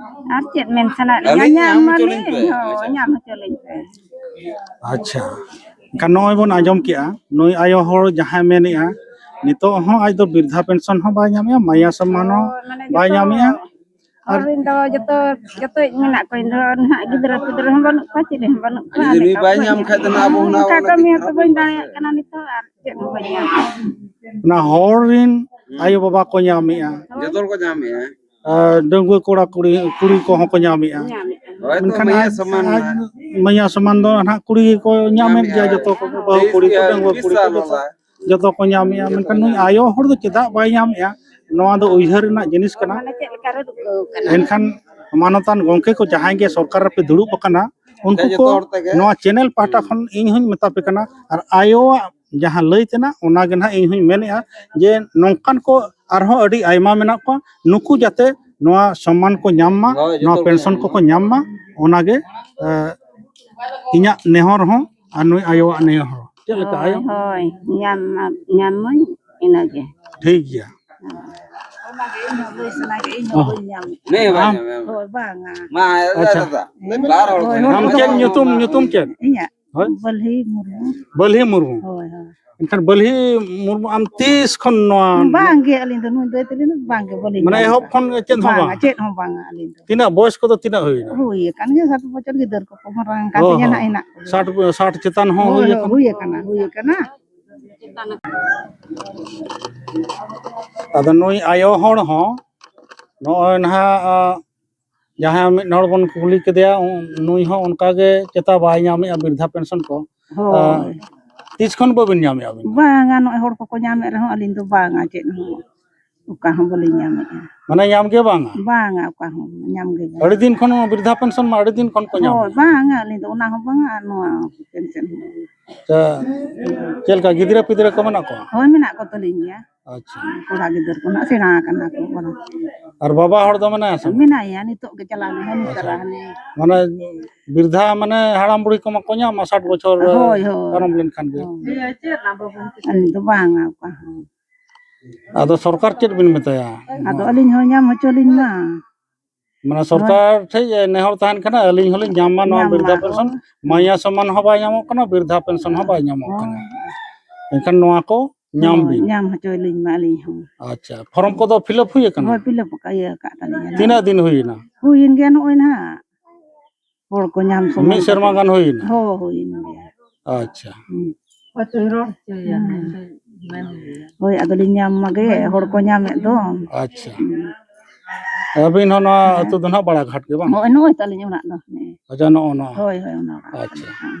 ᱟᱨ ᱪᱮᱫ ᱢᱮᱱ ᱥᱟᱱᱟᱭᱮᱫ ᱞᱤᱧᱟ? ᱟᱹᱞᱤᱧ ᱧᱟᱢ ᱧᱟᱢ ᱦᱚᱪᱚ ᱞᱤᱧ ᱢᱟᱞᱤᱧ, ᱯᱮ᱾ ᱦᱳᱭ, ᱟᱪᱪᱷᱟ᱾ ᱧᱟᱢ ᱦᱚᱪᱚ ᱞᱤᱧ ᱯᱮ᱾ ᱟᱪᱪᱷᱟ᱾ ᱮᱱᱠᱷᱟᱱ ᱱᱚᱜᱼᱚᱭ ᱵᱚᱱ ᱟᱸᱡᱚᱢ ᱠᱮᱜᱼᱟ, ᱱᱩᱭ ᱟᱭᱳ ᱦᱚᱲ ᱡᱟᱦᱟᱸᱭ ᱢᱮᱱᱮᱜᱼᱟ, ᱱᱤᱛᱚᱜ ᱦᱚᱸ ᱟᱡ ᱫᱚ ᱵᱤᱨᱫᱷᱟ ᱯᱮᱱᱥᱚᱱ ᱦᱚᱸ ᱵᱟᱭ ᱧᱟᱢᱮᱜᱼᱟ, ᱢᱟᱭᱟ ᱥᱚᱢᱢᱟᱱ ᱦᱚᱸ ᱢᱟᱱᱮ ᱵᱟᱭ ᱡᱚᱛᱚ ᱧᱟᱢᱮᱜᱼᱟ᱾ ᱦᱚᱲ ᱨᱮᱱ ᱫᱚ ᱡᱚᱛᱚ, ᱡᱚᱛᱚ ᱢᱮᱱᱟᱜ ᱠᱚᱣᱟ᱾ ᱤᱧ ᱫᱚ ᱱᱟᱦᱟᱜ ᱜᱤᱫᱽᱨᱟᱹ ᱯᱤᱫᱽᱨᱟᱹ ᱦᱚᱸ ᱵᱟᱹᱱᱩᱜ ᱠᱚᱣᱟ, ᱪᱤᱞᱤ ᱦᱚᱸ ᱵᱟᱹᱱᱩᱜ ᱠᱚᱣᱟ᱾ ᱡᱩᱫᱤ ᱱᱩᱭ ᱵᱟᱭ ᱧᱟᱢ ᱠᱷᱟᱡ ᱫᱚ ᱱᱟᱦᱟᱜ ᱟᱵᱚ ᱦᱚᱸ ᱚᱱᱠᱟ ᱚᱱᱟ ᱠᱟᱹᱢᱤ ᱠᱟᱹᱴᱤᱡ ᱦᱚᱸᱛᱚ ᱠᱷᱟᱨᱟᱯ ᱵᱟᱹᱧ ᱵᱩᱡᱷᱟᱹᱜᱼᱟ᱾ ᱫᱟᱲᱮᱭᱟᱜ ᱠᱟᱱᱟ ᱱᱤᱛᱚᱜ, ᱟᱨ ᱪᱮᱫ ᱦᱚᱸ ᱵᱟᱹᱧ ᱧᱟᱢ᱾ ᱚᱱᱟ ᱦᱚᱲ ᱨᱮᱱ ᱟᱭᱳ ᱵᱟᱵᱟ ᱠᱚ ᱧᱟᱢᱮᱜᱼᱟ᱾ ᱡᱚᱛᱚ ᱦᱚᱲ ᱠᱚ ᱧᱟᱢᱮᱜᱼᱟ᱾ ᱟᱨ ᱰᱟᱺᱜᱩᱣᱟᱹ ᱠᱚᱲᱟ ᱠᱩᱲᱤ, ᱠᱩᱲᱤ ᱠᱚᱦᱚᱸ ᱠᱚ ᱧᱟᱢᱮᱜᱼᱟ᱾ ᱧᱟᱢᱮᱜᱼᱟ᱾ ᱦᱳᱭ, ᱛᱚ ᱢᱮᱱᱠᱷᱟᱱ ᱢᱟᱹᱭᱟ ᱟᱡ, ᱥᱚᱢᱟᱱ ᱟᱡ ᱱᱟᱦᱟᱜ᱾ ᱢᱟᱹᱭᱟ ᱥᱚᱢᱟᱱ ᱫᱚ ᱱᱟᱦᱟᱜ ᱠᱩᱲᱤ ᱜᱮᱠᱚ ᱧᱟᱢᱮᱫ ᱜᱮᱭᱟ, ᱧᱟᱢᱮᱜᱼᱟ᱾ ᱡᱚᱛᱚ ᱠᱚ, ᱵᱟᱹᱦᱩ ᱛᱮᱭᱤᱥ ᱠᱩᱲᱤ ᱠᱚ, ᱜᱮᱭᱟ, ᱰᱟᱺᱜᱩᱣᱟᱹ ᱵᱤᱥ ᱠᱩᱲᱤ ᱠᱚ, ᱥᱟᱞ ᱡᱚᱛᱚ, ᱵᱟᱞᱟ᱾ ᱡᱚᱛᱚ ᱠᱚ ᱧᱟᱢᱮᱜᱼᱟ᱾ ᱡᱚᱛᱚ ᱢᱮᱱᱠᱷᱟᱱ ᱱᱩᱭ ᱧᱟᱢᱮᱜᱼᱟ᱾ ᱟᱭᱳ ᱦᱚᱲ ᱫᱚ ᱪᱮᱫᱟᱜ ᱵᱟᱭ ᱧᱟᱢᱮᱜᱼᱟ? ᱱᱚᱣᱟ ᱫᱚ ᱩᱭᱦᱟᱹᱨ ᱨᱮᱱᱟᱜ ᱡᱤᱱᱤᱥ ᱠᱟᱱᱟ᱾ ᱢᱟᱱᱮ ᱪᱮᱫ ᱞᱮᱠᱟ ᱨᱮ ᱨᱩᱠᱟᱹᱣ ᱠᱟᱱᱟ? ᱮᱱᱠᱷᱟᱱ ᱢᱟᱱᱚᱛᱟᱱ ᱜᱚᱢᱠᱮ ᱠᱚ ᱡᱟᱦᱟᱸᱭ ᱜᱮ ᱥᱚᱨᱠᱟᱨ ᱨᱮᱯᱮ ᱫᱩᱲᱩᱵ ᱟᱠᱟᱱᱟ, ᱩᱱᱠᱩ ᱡᱚᱛᱚ ᱠᱚ ᱦᱚᱲ ᱛᱮᱜᱮ᱾ ᱱᱚᱣᱟ ᱪᱮᱱᱮᱞ ᱯᱟᱦᱴᱟ ᱦᱩᱸ᱾ ᱠᱷᱚᱱ ᱤᱧ ᱦᱚᱧ ᱢᱮᱛᱟ ᱯᱮ ᱠᱟᱱᱟ, ᱟᱨ ᱟᱭᱳᱣᱟᱜ ᱡᱟᱦᱟᱸ ᱞᱟᱹᱭ ᱛᱮᱱᱟᱜ, ᱚᱱᱟ ᱜᱮ ᱱᱟᱦᱟᱜ ᱤᱧ ᱦᱚᱧ ᱢᱮᱱᱮᱜᱼᱟ ᱡᱮ ᱱᱚᱝᱠᱟᱱ ᱠᱚ ᱟᱨᱦᱚᱸ ᱟᱹᱰᱤ ᱟᱭᱢᱟ ᱢᱮᱱᱟᱜ ᱠᱚᱣᱟ, ᱱᱩᱠᱩ ᱡᱟᱛᱮ ᱱᱚᱣᱟ ᱥᱚᱢᱢᱟᱱ ᱠᱚ ᱧᱟᱢ ᱢᱟ, ᱦᱳᱭ, ᱡᱚᱛᱚ ᱱᱚᱣᱟ ᱦᱚᱲ ᱠᱚ ᱯᱮᱱᱥᱚᱱ ᱧᱟᱢ ᱠᱚᱠᱚ ᱢᱟ᱾ ᱧᱟᱢ ᱢᱟ, ᱚᱱᱟᱜᱮ, ᱮ, ᱤᱧᱟᱹᱜ ᱱᱮᱦᱚᱨ ᱦᱚᱸ ᱟᱨ ᱱᱩᱭ ᱟᱭᱳᱣᱟᱜ ᱱᱮᱦᱚᱨ ᱦᱚᱸ᱾ ᱪᱮᱫ ᱞᱮᱠᱟ ᱦᱳᱭ, ᱟᱭᱳ? ᱦᱳᱭ, ᱧᱟᱢ ᱢᱟ, ᱧᱟᱢ ᱢᱟᱹᱧ ᱤᱱᱟᱹᱜᱮ᱾ ᱴᱷᱤᱠ ᱜᱮᱭᱟ᱾ ᱚᱱᱟᱜᱮ ᱤᱧ ᱦᱚᱸ ᱞᱟᱹᱭ ᱥᱟᱱᱟ ᱠᱮᱫ, ᱤᱧ ᱦᱚᱸ ᱚ᱾ ᱵᱟᱹᱧ ᱧᱟᱢ᱾ ᱦᱮᱸ, ᱵᱟᱭ ᱟᱢ? ᱧᱟᱢ, ᱵᱟᱭ ᱧᱟᱢ᱾ ᱦᱳᱭ, ᱵᱟᱝᱟ᱾ ᱢᱟ, ᱟᱪᱪᱷᱟ᱾ ᱫᱟᱫᱟ, ᱵᱟᱨ ᱦᱚᱲ ᱦᱳᱭ, ᱠᱚ ᱦᱳᱭ, ᱟᱢ ᱦᱳᱭ, ᱪᱮᱫ ᱦᱳᱭ᱾ ᱧᱩᱛᱩᱢ, ᱧᱩᱛᱩᱢ ᱪᱮᱫ? ᱤᱧᱟᱹᱜ? ᱦᱳᱭ? ᱵᱟᱹᱞᱦᱤ ᱢᱩᱨᱢᱩ᱾ ᱵᱟᱹᱞᱦᱤ ᱢᱩᱨᱢᱩ᱾ ᱦᱳᱭ, ᱦᱳᱭ᱾ ᱮᱱᱠᱷᱟᱱ ᱵᱟᱹᱞᱦᱤ ᱢᱩᱨᱢᱩ, ᱟᱢ ᱛᱤᱥ ᱠᱷᱚᱱ ᱱᱚᱣᱟ? ᱵᱟᱝᱜᱮ, ᱟᱹᱞᱤᱧ ᱫᱚ ᱱᱩᱭ ᱫᱟᱹᱭ ᱛᱟᱹᱞᱤᱧ ᱫᱚ ᱵᱟᱝᱜᱮ, ᱵᱟᱹᱞᱤᱧ ᱢᱟᱱᱮ ᱧᱟᱢ ᱮᱦᱚᱵ ᱟᱠᱟᱫ᱾ ᱠᱷᱚᱱ ᱜᱮ ᱪᱮᱫ ᱦᱚᱸ ᱵᱟᱝᱟ, ᱵᱟᱝ? ᱪᱮᱫ ᱦᱚᱸ ᱵᱟᱝᱟ ᱟᱹᱞᱤᱧ ᱫᱚ᱾ ᱛᱤᱱᱟᱹᱜ ᱵᱚᱭᱚᱥ ᱠᱚᱫᱚ ᱛᱤᱱᱟᱹᱜ ᱦᱩᱭᱱᱟ? ᱦᱩᱭ ᱟᱠᱟᱱ ᱜᱮᱭᱟ, ᱥᱟᱴ ᱵᱚᱪᱷᱚᱨ ᱜᱤᱫᱟᱹᱨ ᱠᱚᱠᱚ ᱢᱟᱨᱟᱝ ᱟᱠᱟᱱ ᱚ ᱛᱤᱧᱟ ᱦᱚᱸ᱾ ᱱᱟᱦᱟᱜ ᱦᱮᱱᱟᱜ ᱠᱚᱜᱮᱭᱟ᱾ ᱥᱟᱴ, ᱥᱟᱴ ᱪᱮᱛᱟᱱ ᱦᱚᱸ ᱦᱳᱭ, ᱦᱩᱭ ᱦᱳᱭ, ᱟᱠᱟᱱᱟ᱾ ᱦᱩᱭ ᱟᱠᱟᱱᱟ, ᱦᱩᱭ ᱟᱠᱟᱱᱟ᱾ ᱟᱫᱚ ᱱᱩᱭ ᱟᱭᱳ ᱦᱚᱲ ᱦᱚᱸ ᱱᱚᱜᱼᱚᱭ ᱱᱟᱦᱟᱜ, ᱟ, ᱡᱟᱦᱟᱸᱭ ᱢᱤᱫ ᱦᱚᱲ ᱵᱚᱱ ᱠᱩᱞᱤ ᱠᱮᱫᱮᱭᱟ, ᱩ-, ᱱᱩᱭ ᱦᱚᱸ ᱚᱱᱠᱟ ᱜᱮ ᱪᱮᱛᱟ ᱵᱟᱭ ᱧᱟᱢᱮᱜᱼᱟ ᱵᱤᱨᱫᱷᱟ ᱯᱮᱱᱥᱚᱱ ᱠᱚ᱾ ᱦᱳᱭ᱾ ᱟ, ᱛᱤᱥ ᱠᱷᱚᱱ ᱵᱟᱵᱤᱱ ᱧᱟᱢᱮᱜᱼᱟ ᱟᱹᱵᱤᱱ ᱫᱚ? ᱵᱟᱝᱟ, ᱱᱚᱜᱼᱚᱭ ᱦᱚᱲ ᱠᱚᱠᱚ ᱧᱟᱢᱮᱫ ᱨᱮᱦᱚᱸ ᱟᱹᱞᱤᱧ ᱫᱚ ᱵᱟᱝᱟ, ᱪᱮᱫ ᱦᱚᱸ, ᱚᱠᱟ ᱦᱚᱸ ᱵᱟᱹᱞᱤᱧ ᱧᱟᱢᱮᱫᱼᱟ᱾ ᱢᱟᱱᱮ ᱧᱟᱢ ᱜᱮ ᱵᱟᱝᱟ? ᱵᱟᱝᱟ, ᱚᱠᱟ ᱦᱚᱸ ᱧᱟᱢ ᱜᱮ ᱵᱟᱝᱟ᱾ ᱟᱹᱰᱤ ᱫᱤᱱ ᱠᱷᱚᱱ ᱵᱤᱨᱫᱷᱟ ᱯᱮᱱᱥᱚᱱ ᱢᱟ ᱟᱹᱰᱤ ᱫᱤᱱ ᱠᱷᱚᱱ ᱠᱚ ᱧᱟᱢ ᱦᱳᱭ, ᱮᱫᱟ᱾ ᱵᱟᱝᱟ, ᱟᱹᱞᱤᱧ ᱫᱚ ᱚᱱᱟ ᱦᱚᱸ ᱵᱟᱝᱟ, ᱟᱨ ᱱᱚᱣᱟ ᱯᱮᱱᱥᱚᱱ ᱦᱚᱸ ᱵᱟᱝᱟ᱾ ᱟᱪᱪᱷᱟ, ᱪᱮᱫ ᱞᱮᱠᱟ ᱜᱤᱫᱽᱨᱟᱹ ᱯᱤᱫᱽᱨᱟᱹ ᱠᱚ ᱢᱮᱱᱟᱜ ᱠᱚᱣᱟ? ᱦᱳᱭ, ᱢᱮᱱᱟᱜ ᱠᱚ ᱛᱟᱹᱞᱤᱧ ᱜᱮᱭᱟ᱾ ᱟᱪᱪᱷᱟ᱾ ᱠᱚᱲᱟ ᱜᱤᱫᱟᱹᱨ ᱠᱚ ᱱᱟᱜ ᱥᱮᱬᱟ ᱟᱠᱟᱱᱟ ᱠᱚ ᱵᱚᱨᱚᱝ᱾ ᱟᱨ ᱵᱟᱵᱟ ᱦᱚᱲ ᱫᱚ ᱢᱮᱱᱟᱭᱟ ᱥᱮ ᱵᱟᱝ? ᱢᱮᱱᱟᱭᱟ, ᱱᱤᱛᱚᱜ ᱜᱮ ᱪᱟᱞᱟᱣ ᱞᱮᱱᱟ, ᱱᱤᱛ ᱟᱪᱪᱷᱟ᱾ ᱛᱟᱨᱟ ᱦᱟᱱᱮ᱾ ᱢᱟᱱᱮ ᱵᱤᱨᱫᱷᱟ, ᱢᱟᱱᱮ ᱦᱟᱲᱟᱢ ᱵᱩᱲᱦᱤ ᱠᱚᱢᱟ ᱠᱚ ᱧᱟᱢᱟ ᱥᱟᱴ ᱵᱚᱪᱷᱚᱨ ᱦᱳᱭ, ᱦᱳᱭ᱾ ᱯᱟᱨᱚᱢ ᱞᱮᱱᱠᱷᱟᱱ ᱜᱮ᱾ ᱦᱳᱭ᱾ ᱟᱹᱞᱤᱧ ᱫᱚ ᱵᱟᱝᱟ ᱚᱠᱟ ᱦᱚᱸ᱾ ᱟᱫᱚ ᱥᱚᱨᱠᱟᱨ ᱪᱮᱫ ᱵᱤᱱ ᱢᱮᱛᱟᱭᱟ? ᱟᱫᱚ ᱟᱹᱞᱤᱧ ᱦᱚᱸ ᱧᱟᱢ ᱦᱚᱪᱚ ᱞᱤᱧ ᱢᱟ᱾ ᱢᱟᱱᱮ ᱥᱚᱨᱠᱟᱨ ᱴᱷᱮᱡ ᱱᱮᱦᱚᱨ ᱛᱟᱦᱮᱱ ᱠᱟᱱᱟ, ᱟᱹᱞᱤᱧ ᱦᱚᱸᱞᱤᱧ ᱧᱟᱢ ᱢᱟ ᱱᱚᱣᱟ ᱧᱟᱢ ᱢᱟ, ᱵᱤᱨᱫᱷᱟ ᱯᱮᱱᱥᱚᱱ᱾ ᱦᱳᱭ᱾ ᱢᱟᱭᱟ ᱥᱚᱢᱟᱱ ᱦᱚᱸ ᱵᱟᱭ ᱧᱟᱢᱚᱜ ᱠᱟᱱᱟ, ᱵᱤᱨᱫᱷᱟ ᱯᱮᱱᱥᱚᱱ ᱦᱚᱸ ᱵᱟᱭ ᱧᱟᱢᱚᱜ ᱦᱳᱭ᱾ ᱠᱟᱱᱟ᱾ ᱮᱱᱠᱷᱟᱱ ᱱᱚᱣᱟ ᱠᱚ ᱧᱟᱢ ᱦᱳᱭ, ᱵᱤᱱ᱾ ᱧᱟᱢ ᱦᱚᱪᱚᱭ ᱞᱤᱧ ᱢᱟ ᱟᱹᱞᱤᱧ ᱦᱚᱸ᱾ ᱟᱪᱪᱷᱟ, ᱯᱷᱚᱨᱚᱢ ᱠᱚᱫᱚ ᱯᱷᱤᱞᱟᱯ ᱦᱩᱭ ᱟᱠᱟᱱᱟ? ᱦᱳᱭ, ᱯᱷᱤᱞᱟᱯ ᱟᱠᱟᱫ, ᱤᱭᱟᱹ ᱟᱠᱟᱫ ᱛᱟᱹᱞᱤᱧᱟ ᱞᱤᱧ᱾ ᱛᱤᱱᱟᱹᱜ ᱫᱤᱱ ᱦᱩᱭᱮᱱᱟ? ᱦᱩᱭᱮᱱ ᱜᱮᱭᱟ ᱱᱚᱜᱼᱚᱭ ᱱᱟᱦᱟᱜ᱾ ᱦᱚᱲ ᱠᱚ ᱧᱟᱢ ᱥᱚᱢᱚᱭ ᱢᱤᱫ ᱥᱮᱨᱢᱟ ᱠᱟᱛᱮ᱾ ᱜᱟᱱ ᱦᱩᱭᱮᱱᱟ? ᱦᱳᱭ, ᱦᱩᱭᱮᱱ ᱜᱮᱭᱟ᱾ ᱟᱪᱪᱷᱟ᱾ ᱦᱩᱸ᱾ ᱦᱳᱭ, ᱟᱫᱚᱞᱤᱧ ᱧᱟᱢ ᱢᱟᱜᱮ, ᱦᱚᱲ ᱠᱚ ᱧᱟᱢᱮᱫ ᱫᱚ᱾ ᱟᱪᱪᱷᱟ᱾ ᱦᱩᱸ᱾ ᱟᱹᱵᱤᱱ ᱦᱚᱸ ᱱᱚᱣᱟ ᱦᱮᱸ᱾ ᱟᱹᱛᱩ ᱫᱚ ᱱᱟᱦᱟᱜ ᱵᱟᱲᱟᱜᱷᱟᱴ ᱜᱮ ᱵᱟᱝ? ᱱᱚᱜᱼᱚᱭ, ᱱᱚᱜᱼᱚᱭ ᱛᱟᱹᱞᱤᱧ ᱚᱲᱟᱜ ᱫᱚ᱾ ᱦᱮᱸ᱾ ᱟᱪᱪᱷᱟ, ᱱᱚᱜᱼᱚ ᱱᱚᱣᱟ᱾ ᱦᱳᱭ, ᱦᱳᱭ, ᱚᱱᱟ ᱚᱲᱟᱜ ᱟᱪᱪᱷᱟ᱾ ᱛᱟᱹᱞᱤᱧ᱾ ᱦᱮᱸ᱾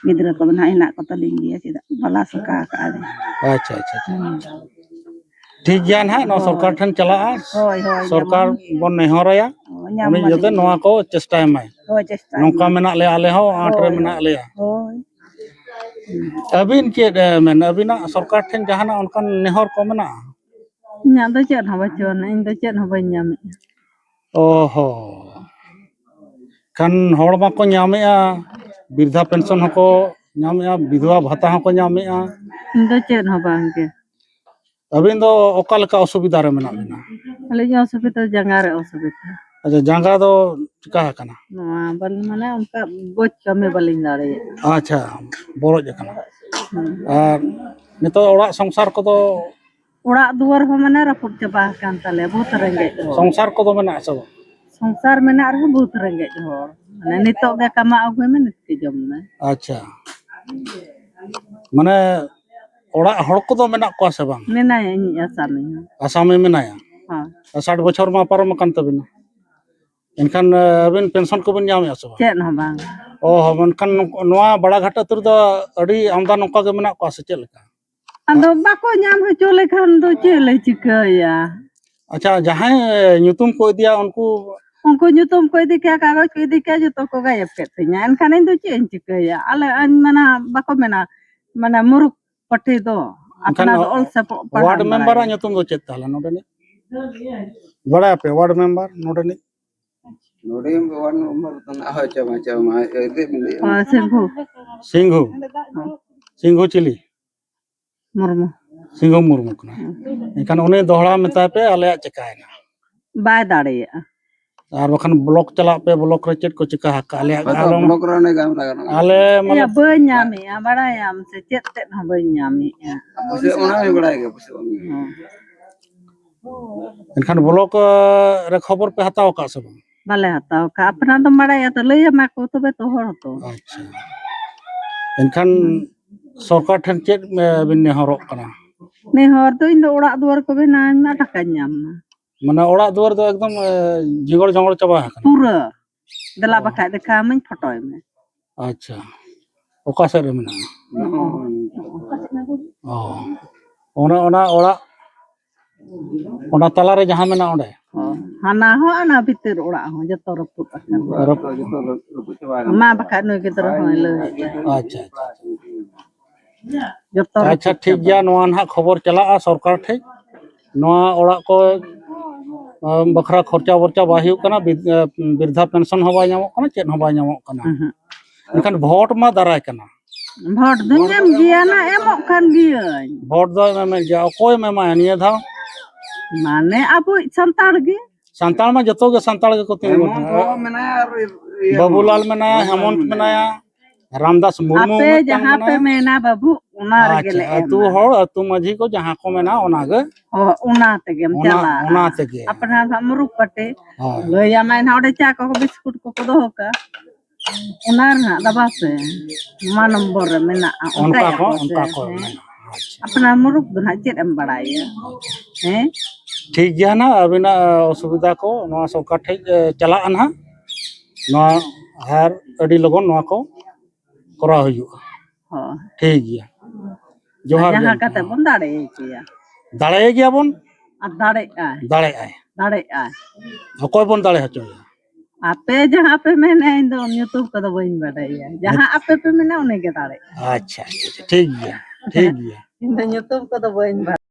ᱜᱤᱫᱽᱨᱟᱹ ᱠᱚᱫᱚ ᱱᱟᱦᱟᱜ ᱦᱮᱱᱟᱜ ᱠᱚ ᱛᱟᱹᱞᱤᱧ ᱜᱮᱭᱟ, ᱪᱮᱫᱟᱜ ᱵᱟᱞᱟ ᱥᱟᱠᱟ ᱟᱠᱟᱫᱼᱟ ᱞᱤᱧ᱾ ᱟᱪᱪᱷᱟ, ᱟᱪᱪᱷᱟ, ᱟᱪᱪᱷᱟ᱾ ᱦᱩᱸ᱾ ᱴᱷᱤᱠ ᱜᱮᱭᱟ ᱱᱟᱦᱟᱜ, ᱱᱚᱣᱟ ᱦᱳᱭ᱾ ᱥᱚᱨᱠᱟᱨ ᱴᱷᱮᱱ ᱪᱟᱞᱟᱜᱼᱟ᱾ ᱦᱳᱭ, ᱦᱳᱭ, ᱥᱚᱨᱠᱟᱨ ᱡᱮᱢᱚᱱ ᱵᱚᱱ ᱱᱮᱦᱚᱨᱟᱭᱟ, ᱦᱳᱭ, ᱧᱟᱢ ᱩᱱᱤ ᱢᱟᱞᱤᱧ᱾ ᱡᱟᱛᱮ ᱱᱚᱣᱟ ᱠᱚ ᱪᱮᱥᱴᱟᱭ ᱢᱟᱭ᱾ ᱦᱳᱭ, ᱪᱮᱥᱴᱟᱭ ᱱᱚᱝᱠᱟ ᱢᱟ᱾ ᱢᱮᱱᱟᱜ ᱞᱮᱭᱟ, ᱟᱞᱮ ᱦᱚᱸ ᱟᱸᱴ ᱨᱮ ᱦᱳᱭ, ᱢᱮᱱᱟᱜ ᱞᱮᱭᱟ᱾ ᱦᱳᱭ᱾ ᱟᱹᱵᱤᱱ ᱪᱮᱫ, ᱮ, ᱢᱮᱱ, ᱟᱹᱵᱤᱱᱟᱜ ᱥᱚᱨᱠᱟᱨ ᱴᱷᱮᱱ ᱡᱟᱦᱟᱱᱟᱜ ᱚᱱᱠᱟᱱ ᱱᱮᱦᱚᱨ ᱠᱚ ᱢᱮᱱᱟᱜᱼᱟ? ᱤᱧᱟᱹᱜ ᱫᱚ ᱪᱮᱫ ᱦᱚᱸ ᱵᱟᱹᱪᱩᱜ ᱟᱹᱱᱤᱡ, ᱤᱧ ᱫᱚ ᱪᱮᱫ ᱦᱚᱸ ᱵᱟᱹᱧ ᱧᱟᱢᱮᱫᱼᱟ᱾ ᱚ ᱦᱚ᱾ ᱠᱷᱟᱱ ᱦᱚᱲ ᱢᱟᱠᱚ ᱧᱟᱢᱮᱫᱼᱟ, ᱵᱤᱨᱫᱷᱟ ᱯᱮᱱᱥᱚᱱ ᱦᱚᱸᱠᱚ ᱧᱟᱢᱮᱫᱼᱟ, ᱵᱤᱫᱷᱚᱵᱟ ᱵᱷᱟᱛᱟ ᱦᱚᱸᱠᱚ ᱧᱟᱢᱮᱫᱼᱟ᱾ ᱤᱧ ᱫᱚ ᱪᱮᱫ ᱦᱚᱸ ᱵᱟᱝ ᱜᱮ᱾ ᱟᱹᱵᱤᱱ ᱫᱚ ᱚᱠᱟ ᱞᱮᱠᱟ ᱚᱥᱩᱵᱤᱫᱷᱟ ᱨᱮ ᱢᱮᱱᱟᱜ ᱵᱤᱱᱟ? ᱟᱹᱞᱤᱧ ᱚᱥᱩᱵᱤᱫᱷᱟ, ᱡᱟᱸᱜᱟ ᱨᱮ ᱚᱥᱩᱵᱤᱫᱷᱟ᱾ ᱟᱪᱪᱷᱟ, ᱡᱟᱸᱜᱟ ᱫᱚ ᱪᱤᱠᱟ ᱟᱠᱟᱱᱟ? ᱱᱚᱣᱟ ᱵᱟᱹᱞᱤᱧ, ᱢᱟᱱᱮ, ᱚᱱᱠᱟ ᱵᱚᱡ ᱠᱟᱹᱢᱤ ᱵᱟᱹᱞᱤᱧ ᱫᱟᱲᱮᱭᱟᱜᱼᱟ᱾ ᱟᱪᱪᱷᱟ, ᱵᱚᱨᱚᱡ ᱟᱠᱟᱱᱟ᱾ ᱦᱩᱸ᱾ ᱟᱨ ᱱᱤᱛᱚᱜ ᱚᱲᱟᱜ ᱥᱚᱝᱥᱟᱨ ᱠᱚᱫᱚ? ᱚᱲᱟᱜ ᱫᱩᱣᱟᱹᱨ ᱦᱚᱸ, ᱢᱟᱱᱮ, ᱨᱟᱹᱯᱩᱫ ᱪᱟᱵᱟ ᱟᱠᱟᱱ ᱛᱟᱞᱮᱭᱟ, ᱵᱚᱦᱩᱛ ᱨᱮᱸᱜᱮᱡ ᱦᱚᱲ᱾ ᱥᱚᱝᱥᱟᱨ ᱠᱚᱫᱚ ᱢᱮᱱᱟᱜ ᱟᱥᱮ ᱵᱟᱝ? ᱥᱚᱝᱥᱟᱨ ᱢᱮᱱᱟᱜ ᱨᱮᱦᱚᱸ ᱵᱚᱦᱩᱛ ᱨᱮᱸᱜᱮᱡ ᱦᱚᱲ᱾ ᱢᱟᱱᱮ, ᱱᱤᱛᱚᱜ ᱜᱮ ᱠᱟᱢᱟᱣ ᱟᱹᱜᱩᱭ ᱢᱮ, ᱱᱤᱛ ᱜᱮ ᱡᱚᱢ ᱢᱮ᱾ ᱟᱪᱪᱷᱟ, ᱢᱟᱱᱮ, ᱚᱲᱟᱜ ᱦᱚᱲ ᱠᱚᱫᱚ ᱢᱮᱱᱟᱜ ᱠᱚᱣᱟ ᱥᱮ ᱵᱟᱝ? ᱢᱮᱱᱟᱭᱟ, ᱤᱧᱤᱡ ᱟᱥᱟᱢᱤ ᱦᱚᱸ᱾ ᱟᱥᱟᱢᱤ ᱢᱮᱱᱟᱭᱟ? ᱦᱚᱸ᱾ ᱟᱨ ᱥᱟᱴ ᱵᱚᱪᱷᱚᱨ ᱢᱟ ᱯᱟᱨᱚᱢ ᱟᱠᱟᱱ ᱛᱟᱵᱤᱱᱟ᱾ ᱮᱱᱠᱷᱟᱱ, ᱮ, ᱟᱹᱵᱤᱱ ᱯᱮᱱᱥᱚᱱ ᱠᱚᱵᱤᱱ ᱧᱟᱢᱮᱫᱼᱟ ᱥᱮ ᱵᱟᱝ? ᱪᱮᱫ ᱦᱚᱸ ᱵᱟᱝ᱾ ᱚ ᱦᱚᱸ, ᱢᱮᱱᱠᱷᱟᱱ ᱱᱚᱝ-, ᱱᱚᱣᱟ ᱵᱟᱲᱟᱜᱷᱟᱴ ᱟᱹᱛᱩ ᱨᱮᱫᱚ ᱟᱹᱰᱤ ᱟᱢᱫᱟ ᱱᱚᱝᱠᱟ ᱜᱮ ᱢᱮᱱᱟᱜ ᱠᱚᱣᱟ ᱥᱮ ᱪᱮᱫ ᱞᱮᱠᱟ? ᱟᱫᱚ ᱵᱟᱠᱚ ᱧᱟᱢ ᱦᱚᱪᱚ ᱞᱮᱠᱷᱟᱱ ᱫᱚ ᱪᱮᱫ ᱞᱮ ᱪᱤᱠᱟᱹᱭᱟ? ᱟᱪᱪᱷᱟ, ᱡᱟᱦᱟᱸᱭ ᱧᱩᱛᱩᱢ ᱠᱚ ᱤᱫᱤᱭᱟ ᱩᱱᱠᱩ? ᱩᱱᱠᱩ ᱧᱩᱛᱩᱢ ᱠᱚ ᱤᱫᱤ ᱠᱮᱭᱟ, ᱠᱟᱜᱚᱡᱽ ᱠᱚ ᱤᱫᱤ ᱠᱮᱭᱟ, ᱡᱚᱛᱚ ᱠᱚ ᱜᱟᱭᱮᱵ ᱠᱮᱫ ᱛᱤᱧᱟ᱾ ᱮᱱᱠᱷᱟᱱ ᱤᱧ ᱫᱚ ᱪᱮᱫ ᱤᱧ ᱪᱤᱠᱟᱹᱭᱟ? ᱟᱞᱮ, ᱤᱧ ᱢᱮᱱᱟ, ᱵᱟᱠᱚ ᱢᱮᱱᱟ, ᱢᱟᱱᱮ, ᱢᱩᱨᱩᱠᱷ ᱯᱟᱹᱴᱷᱤ ᱫᱚ ᱮᱱᱠᱷᱟᱱ ᱟᱯᱱᱟᱨ ᱫᱚ ᱚᱞ ᱥᱮ ᱯᱟᱲᱦᱟᱣ ᱣᱟᱨᱰ ᱮᱢ ᱢᱮᱢᱵᱟᱨᱟᱜ ᱵᱟᱲᱟᱭᱟ᱾ ᱧᱩᱛᱩᱢ ᱫᱚ ᱪᱮᱫ ᱛᱟᱦᱚᱞᱮ ᱱᱚᱰᱮᱱᱤᱡ? ᱵᱟᱲᱟᱭᱟᱯᱮ ᱣᱟᱨᱰ ᱢᱮᱢᱵᱟᱨ ᱱᱚᱰᱮᱱᱤᱡ? ᱱᱚᱰᱮ ᱣᱟᱨᱰ ᱢᱮᱢᱵᱟᱨ ᱫᱚ ᱱᱟᱦᱟᱜ, ᱦᱳᱭ, ᱪᱚ ᱢᱟ, ᱪᱚ ᱢᱟ, ᱪᱮᱫ ᱵᱤᱱ ᱞᱟᱹᱭᱮᱫᱼᱟ? ᱦᱳᱭ, ᱥᱤᱝᱵᱷᱩ᱾ ᱥᱤᱝᱵᱷᱩ᱾ ᱦᱳᱭ᱾ ᱥᱤᱝᱵᱷᱩ ᱪᱤᱞᱤ? ᱢᱩᱨᱢᱩ᱾ ᱥᱤᱝᱵᱷᱩ ᱢᱩᱨᱢᱩ ᱠᱟᱱᱟ᱾ ᱦᱩᱸ᱾ ᱮᱱᱠᱷᱟᱱ ᱩᱱᱤ ᱫᱚᱦᱲᱟ ᱢᱮᱛᱟᱭ ᱯᱮ, ᱟᱞᱮᱭᱟᱜ ᱪᱮᱠᱟᱭᱮᱱᱟ? ᱵᱟᱭ ᱫᱟᱲᱮᱭᱟᱜᱼᱟ᱾ ᱟᱨ ᱵᱟᱠᱷᱟᱱ ᱵᱞᱚᱠ ᱪᱟᱞᱟᱜ ᱯᱮ, ᱵᱞᱚᱠ ᱨᱮ ᱪᱮᱫ ᱠᱚ ᱪᱤᱠᱟ ᱟᱠᱟᱫ ᱞᱮᱭᱟ᱾ ᱦᱳᱭᱛᱳ ᱟᱞᱮ ᱵᱞᱚᱠ ᱨᱮ ᱚᱸᱰᱮ ᱜᱟᱞᱢᱟᱨᱟᱣ ᱜᱟᱱᱚᱜᱼᱟ᱾ ᱟᱞᱮ ᱢᱟᱱᱮ ᱭᱟ, ᱵᱟᱹᱧ ᱧᱟᱢᱮᱜᱼᱟ, ᱵᱟᱲᱟᱭᱟᱢ ᱥᱮ ᱪᱮᱫ ᱛᱮᱫ ᱦᱚᱸ ᱵᱟᱹᱧ ᱧᱟᱢᱮᱜᱼᱟ᱾ ᱯᱩᱭᱥᱟᱹ ᱚᱱᱟ ᱦᱚᱸ ᱵᱟᱲᱟᱭ ᱜᱮ ᱯᱩᱭᱥᱟᱹ ᱚᱱᱟ᱾ ᱦᱮᱸ᱾ ᱮᱱᱠᱷᱟᱱ ᱵᱞᱚᱠ ᱨᱮ ᱠᱷᱚᱵᱚᱨ ᱯᱮ ᱦᱟᱛᱟᱣ ᱟᱠᱟᱫ ᱥᱮ ᱵᱟᱝ? ᱵᱟᱞᱮ ᱦᱟᱛᱟᱣ ᱟᱠᱟᱫ᱾ ᱟᱯᱱᱟᱨ ᱫᱚᱢ ᱵᱟᱲᱟᱭᱟ ᱛᱚ, ᱞᱟᱹᱭ ᱟᱢᱟ ᱠᱚ ᱛᱚᱵᱮ ᱛᱚ ᱦᱚᱲ ᱦᱚᱸᱛᱚ᱾ ᱟᱪᱪᱷᱟ᱾ ᱮᱱᱠᱷᱟᱱ ᱥᱚᱨᱠᱟᱨ ᱴᱷᱮᱱ ᱪᱮᱫ, ᱮ, ᱵᱤᱱ ᱱᱮᱦᱚᱨᱚᱜ ᱠᱟᱱᱟ? ᱱᱮᱦᱚᱨ ᱫᱚ ᱤᱧ ᱫᱚ ᱚᱲᱟᱜ ᱫᱩᱣᱟᱹᱨ ᱠᱚ ᱵᱮᱱᱟᱣ ᱟᱹᱧ ᱢᱟ, ᱴᱟᱠᱟᱧ ᱧᱟᱢ ᱢᱟ᱾ ᱢᱟᱱᱮ ᱚᱲᱟᱜ ᱫᱩᱣᱟᱹᱨ ᱫᱚ ᱮᱠᱫᱚᱢ, ᱮ, ᱡᱤᱸᱜᱚᱲ ᱡᱚᱸᱜᱚᱲ ᱪᱟᱵᱟ ᱟᱠᱟᱱᱟ? ᱯᱩᱨᱟᱹ᱾ ᱫᱮᱞᱟ ᱚ᱾ ᱵᱟᱠᱷᱟᱡ ᱫᱮᱠᱷᱟᱣ ᱟᱹᱢᱟᱹᱧ, ᱯᱷᱳᱴᱳᱭ ᱢᱮ᱾ ᱟᱪᱪᱷᱟ, ᱚᱠᱟ ᱥᱮᱫ ᱨᱮ ᱢᱮᱱᱟᱜᱼᱟ? ᱱᱚᱜᱼᱚᱭ᱾ ᱚ, ᱚᱱᱟ, ᱚᱱᱟ ᱚᱲᱟᱜ, ᱚᱱᱟ ᱛᱟᱞᱟᱨᱮ ᱡᱟᱦᱟᱸ ᱢᱮᱱᱟᱜᱼᱟ ᱚᱸᱰᱮ? ᱚ, ᱦᱟᱱᱟ ᱦᱚᱸ, ᱚᱱᱟ ᱵᱷᱤᱛᱤᱨ ᱚᱲᱟᱜ ᱦᱚᱸ, ᱡᱚᱛᱚ ᱨᱟᱹᱯᱩᱫ ᱟᱠᱟᱱᱟ᱾ ᱨᱟᱹᱯᱩᱫ᱾ ᱡᱚᱛᱚ ᱨᱟᱹᱯᱩᱫ ᱪᱟᱵᱟ ᱟᱠᱟᱱᱟ᱾ ᱢᱟ ᱵᱟᱠᱷᱟᱡ ᱱᱩᱭ ᱜᱤᱫᱽᱨᱟᱹ ᱦᱚᱸᱭ ᱞᱟᱹᱭ ᱮᱫᱟ᱾ ᱟᱪᱪᱷᱟ, ᱟᱪᱪᱷᱟ, ᱟᱪᱪᱷᱟ᱾ ᱡᱚᱛᱚ ᱟᱪᱪᱷᱟ, ᱨᱟᱹᱯᱩᱫ ᱴᱷᱤᱠ ᱪᱟᱵᱟ᱾ ᱜᱮᱭᱟ, ᱱᱚᱣᱟ ᱱᱟᱦᱟᱜ ᱠᱷᱚᱵᱚᱨ ᱪᱟᱞᱟᱜᱼᱟ ᱥᱚᱨᱠᱟᱨ ᱴᱷᱮᱡ᱾ ᱱᱚᱣᱟ ᱚᱲᱟᱜ ᱠᱚ, ᱟᱢ, ᱵᱟᱠᱷᱨᱟ ᱠᱷᱚᱨᱪᱟ ᱵᱚᱨᱪᱟ ᱵᱟᱭ ᱦᱩᱭᱩᱜ ᱠᱟᱱᱟ, ᱵᱤᱫ-, ᱮ, ᱵᱤᱨᱫᱷᱟ ᱯᱮᱱᱥᱚᱱ ᱦᱚᱸ ᱵᱟᱭ ᱧᱟᱢᱚᱜ ᱠᱟᱱᱟ, ᱪᱮᱫ ᱦᱚᱸ ᱵᱟᱭ ᱧᱟᱢᱚᱜ ᱠᱟᱱᱟ᱾ ᱩᱦᱩᱸ᱾ ᱢᱮᱱᱠᱷᱟᱱ ᱵᱷᱳᱴ ᱢᱟ ᱫᱟᱨᱟᱭ ᱠᱟᱱᱟ᱾ ᱵᱷᱳᱴ ᱫᱩᱧ ᱮᱢ ᱜᱮᱭᱟ ᱱᱟ, ᱮᱢᱚᱜ ᱠᱟᱱ ᱜᱤᱭᱟᱹᱧ᱾ ᱵᱷᱳᱴ ᱫᱚ ᱮᱢᱮᱫ ᱜᱮᱭᱟ, ᱚᱠᱚᱭᱮᱢ ᱮᱢᱟᱭᱟ ᱱᱤᱭᱟᱹ ᱫᱷᱟᱣ? ᱢᱟᱱᱮ ᱟᱵᱚᱭᱤᱡ ᱥᱟᱱᱛᱟᱲ ᱜᱮ᱾ ᱥᱟᱱᱛᱟᱲ ᱢᱟ ᱡᱚᱛᱚ ᱜᱮ ᱥᱟᱱᱛᱟᱲ ᱜᱮᱠᱚ ᱛᱤᱸᱜᱩ ᱦᱮᱢᱚᱱᱛ ᱠᱟᱱᱟ᱾ ᱦᱚᱸ ᱢᱮᱱᱟᱭᱟ ᱟᱨ ᱤᱭᱟᱹ ᱵᱟᱹᱵᱩᱞᱟᱞ ᱦᱚᱸ᱾ ᱢᱮᱱᱟᱭᱟ, ᱦᱮᱢᱚᱱᱛ ᱦᱮᱢᱚᱱᱛ ᱢᱮᱱᱟᱭᱟ᱾ ᱢᱮᱱᱟᱭᱟ, ᱨᱟᱢᱫᱟᱥ ᱢᱩᱨᱢᱩ ᱟᱯᱮ ᱢᱤᱫᱴᱟᱝ ᱡᱟᱦᱟᱸ ᱯᱮ ᱢᱮᱱᱟᱭᱟ᱾ ᱢᱮᱱᱟ ᱵᱟᱹᱵᱩ, ᱚᱱᱟ ᱨᱮᱜᱮ ᱟᱪᱪᱷᱟ, ᱞᱮ ᱟᱹᱛᱩ ᱮᱢᱟ᱾ ᱦᱚᱲ, ᱟᱹᱛᱩ ᱢᱟᱹᱡᱷᱤ ᱠᱚ ᱡᱟᱦᱟᱸ ᱠᱚ ᱢᱮᱱᱟ ᱚᱱᱟᱜᱮ᱾ ᱦᱚᱸ, ᱚᱱᱟ ᱛᱮᱜᱮᱢ ᱚᱱᱟ, ᱪᱟᱞᱟᱜᱼᱟ᱾ ᱚᱱᱟ ᱛᱮᱜᱮ᱾ ᱟᱯᱱᱟᱨ ᱦᱟᱸᱜ ᱢᱩᱨᱩᱠ ᱯᱟᱹᱴᱤ᱾ ᱦᱳᱭ᱾ ᱞᱟᱹᱭ ᱟᱢᱟᱭ ᱱᱟᱦᱟᱜ ᱚᱸᱰᱮ ᱪᱟ ᱠᱚ ᱵᱤᱥᱠᱩᱴ ᱠᱚᱠᱚ ᱫᱚᱦᱚ ᱠᱟᱜᱼᱟ᱾ ᱚᱱᱟ ᱨᱮᱱᱟᱜ ᱫᱟᱵᱟ ᱥᱮ ᱱᱚᱣᱟ ᱱᱚᱢᱵᱚᱨ ᱨᱮ ᱢᱮᱱᱟᱜᱼᱟ, ᱚᱱᱠᱟ ᱚᱱᱠᱟᱭᱮᱫ ᱠᱚ, ᱟᱠᱚ ᱥᱮ, ᱚᱱᱠᱟ ᱠᱚ ᱦᱮᱸ᱾ ᱢᱮᱱᱟ᱾ ᱟᱪᱪᱷᱟ᱾ ᱟᱯᱱᱟᱨ ᱢᱩᱨᱩᱠ ᱫᱚ ᱱᱟᱦᱟᱜ ᱪᱮᱫ ᱮᱢ ᱵᱟᱲᱟᱭᱟ? ᱦᱮᱸ? ᱴᱷᱤᱠ ᱜᱮᱭᱟ ᱱᱟᱦᱟᱜ, ᱟᱹᱵᱤᱱᱟᱜ ᱚᱥᱩᱵᱤᱫᱷᱟ ᱠᱚ ᱱᱚᱣᱟ ᱥᱚᱨᱠᱟᱨ ᱴᱷᱮᱡ, ᱮ, ᱪᱟᱞᱟᱜᱼᱟ ᱱᱟᱦᱟᱜ᱾ ᱱᱚᱣᱟ ᱟᱨ ᱟᱹᱰᱤ ᱞᱚᱜᱚᱱ ᱱᱚᱣᱟ ᱠᱚ ᱠᱚᱨᱟᱣ ᱦᱩᱭᱩᱜᱼᱟ᱾ ᱦᱳᱭ᱾ ᱴᱷᱤᱠ ᱜᱮᱭᱟ᱾ ᱡᱚᱦᱟᱨ ᱜᱮ ᱡᱟᱦᱟᱸ ᱮᱱᱠᱷᱟᱱ᱾ ᱠᱟᱛᱮ ᱵᱚᱱ ᱫᱟᱲᱮᱭᱟᱭ ᱠᱮᱭᱟ᱾ ᱫᱟᱲᱮᱭᱟᱭ ᱜᱮᱭᱟᱵᱚᱱ᱾ ᱟᱨ ᱫᱟᱲᱮᱜᱼᱟᱭ᱾ ᱫᱟᱲᱮᱜᱼᱟᱭ᱾ ᱫᱟᱲᱮᱜᱼᱟᱭ᱾ ᱚᱠᱚᱭ ᱵᱚᱱ ᱫᱟᱲᱮ ᱦᱚᱪᱚᱭᱟ? ᱟᱯᱮ ᱡᱟᱦᱟᱸ ᱯᱮ ᱢᱮᱱᱟ, ᱤᱧ ᱫᱚ ᱧᱩᱛᱩᱢ ᱠᱚᱫᱚ ᱵᱟᱹᱧ ᱵᱟᱰᱟᱭᱟ᱾ ᱡᱟᱦᱟᱸ ᱟᱪᱪᱷᱟ᱾ ᱟᱯᱮ ᱯᱮ ᱢᱮᱱᱟ, ᱩᱱᱤ ᱜᱮ ᱫᱟᱲᱮᱜᱼᱟ᱾ ᱟᱪᱪᱷᱟ, ᱟᱪᱪᱷᱟ, ᱟᱪᱪᱷᱟ, ᱴᱷᱤᱠ ᱜᱮᱭᱟ, ᱴᱷᱤᱠ ᱜᱮᱭᱟ᱾ ᱤᱧ ᱫᱚ ᱧᱩᱛᱩᱢ ᱠᱚᱫᱚ ᱵᱟᱹᱧ ᱵᱟᱰᱟᱭᱟ᱾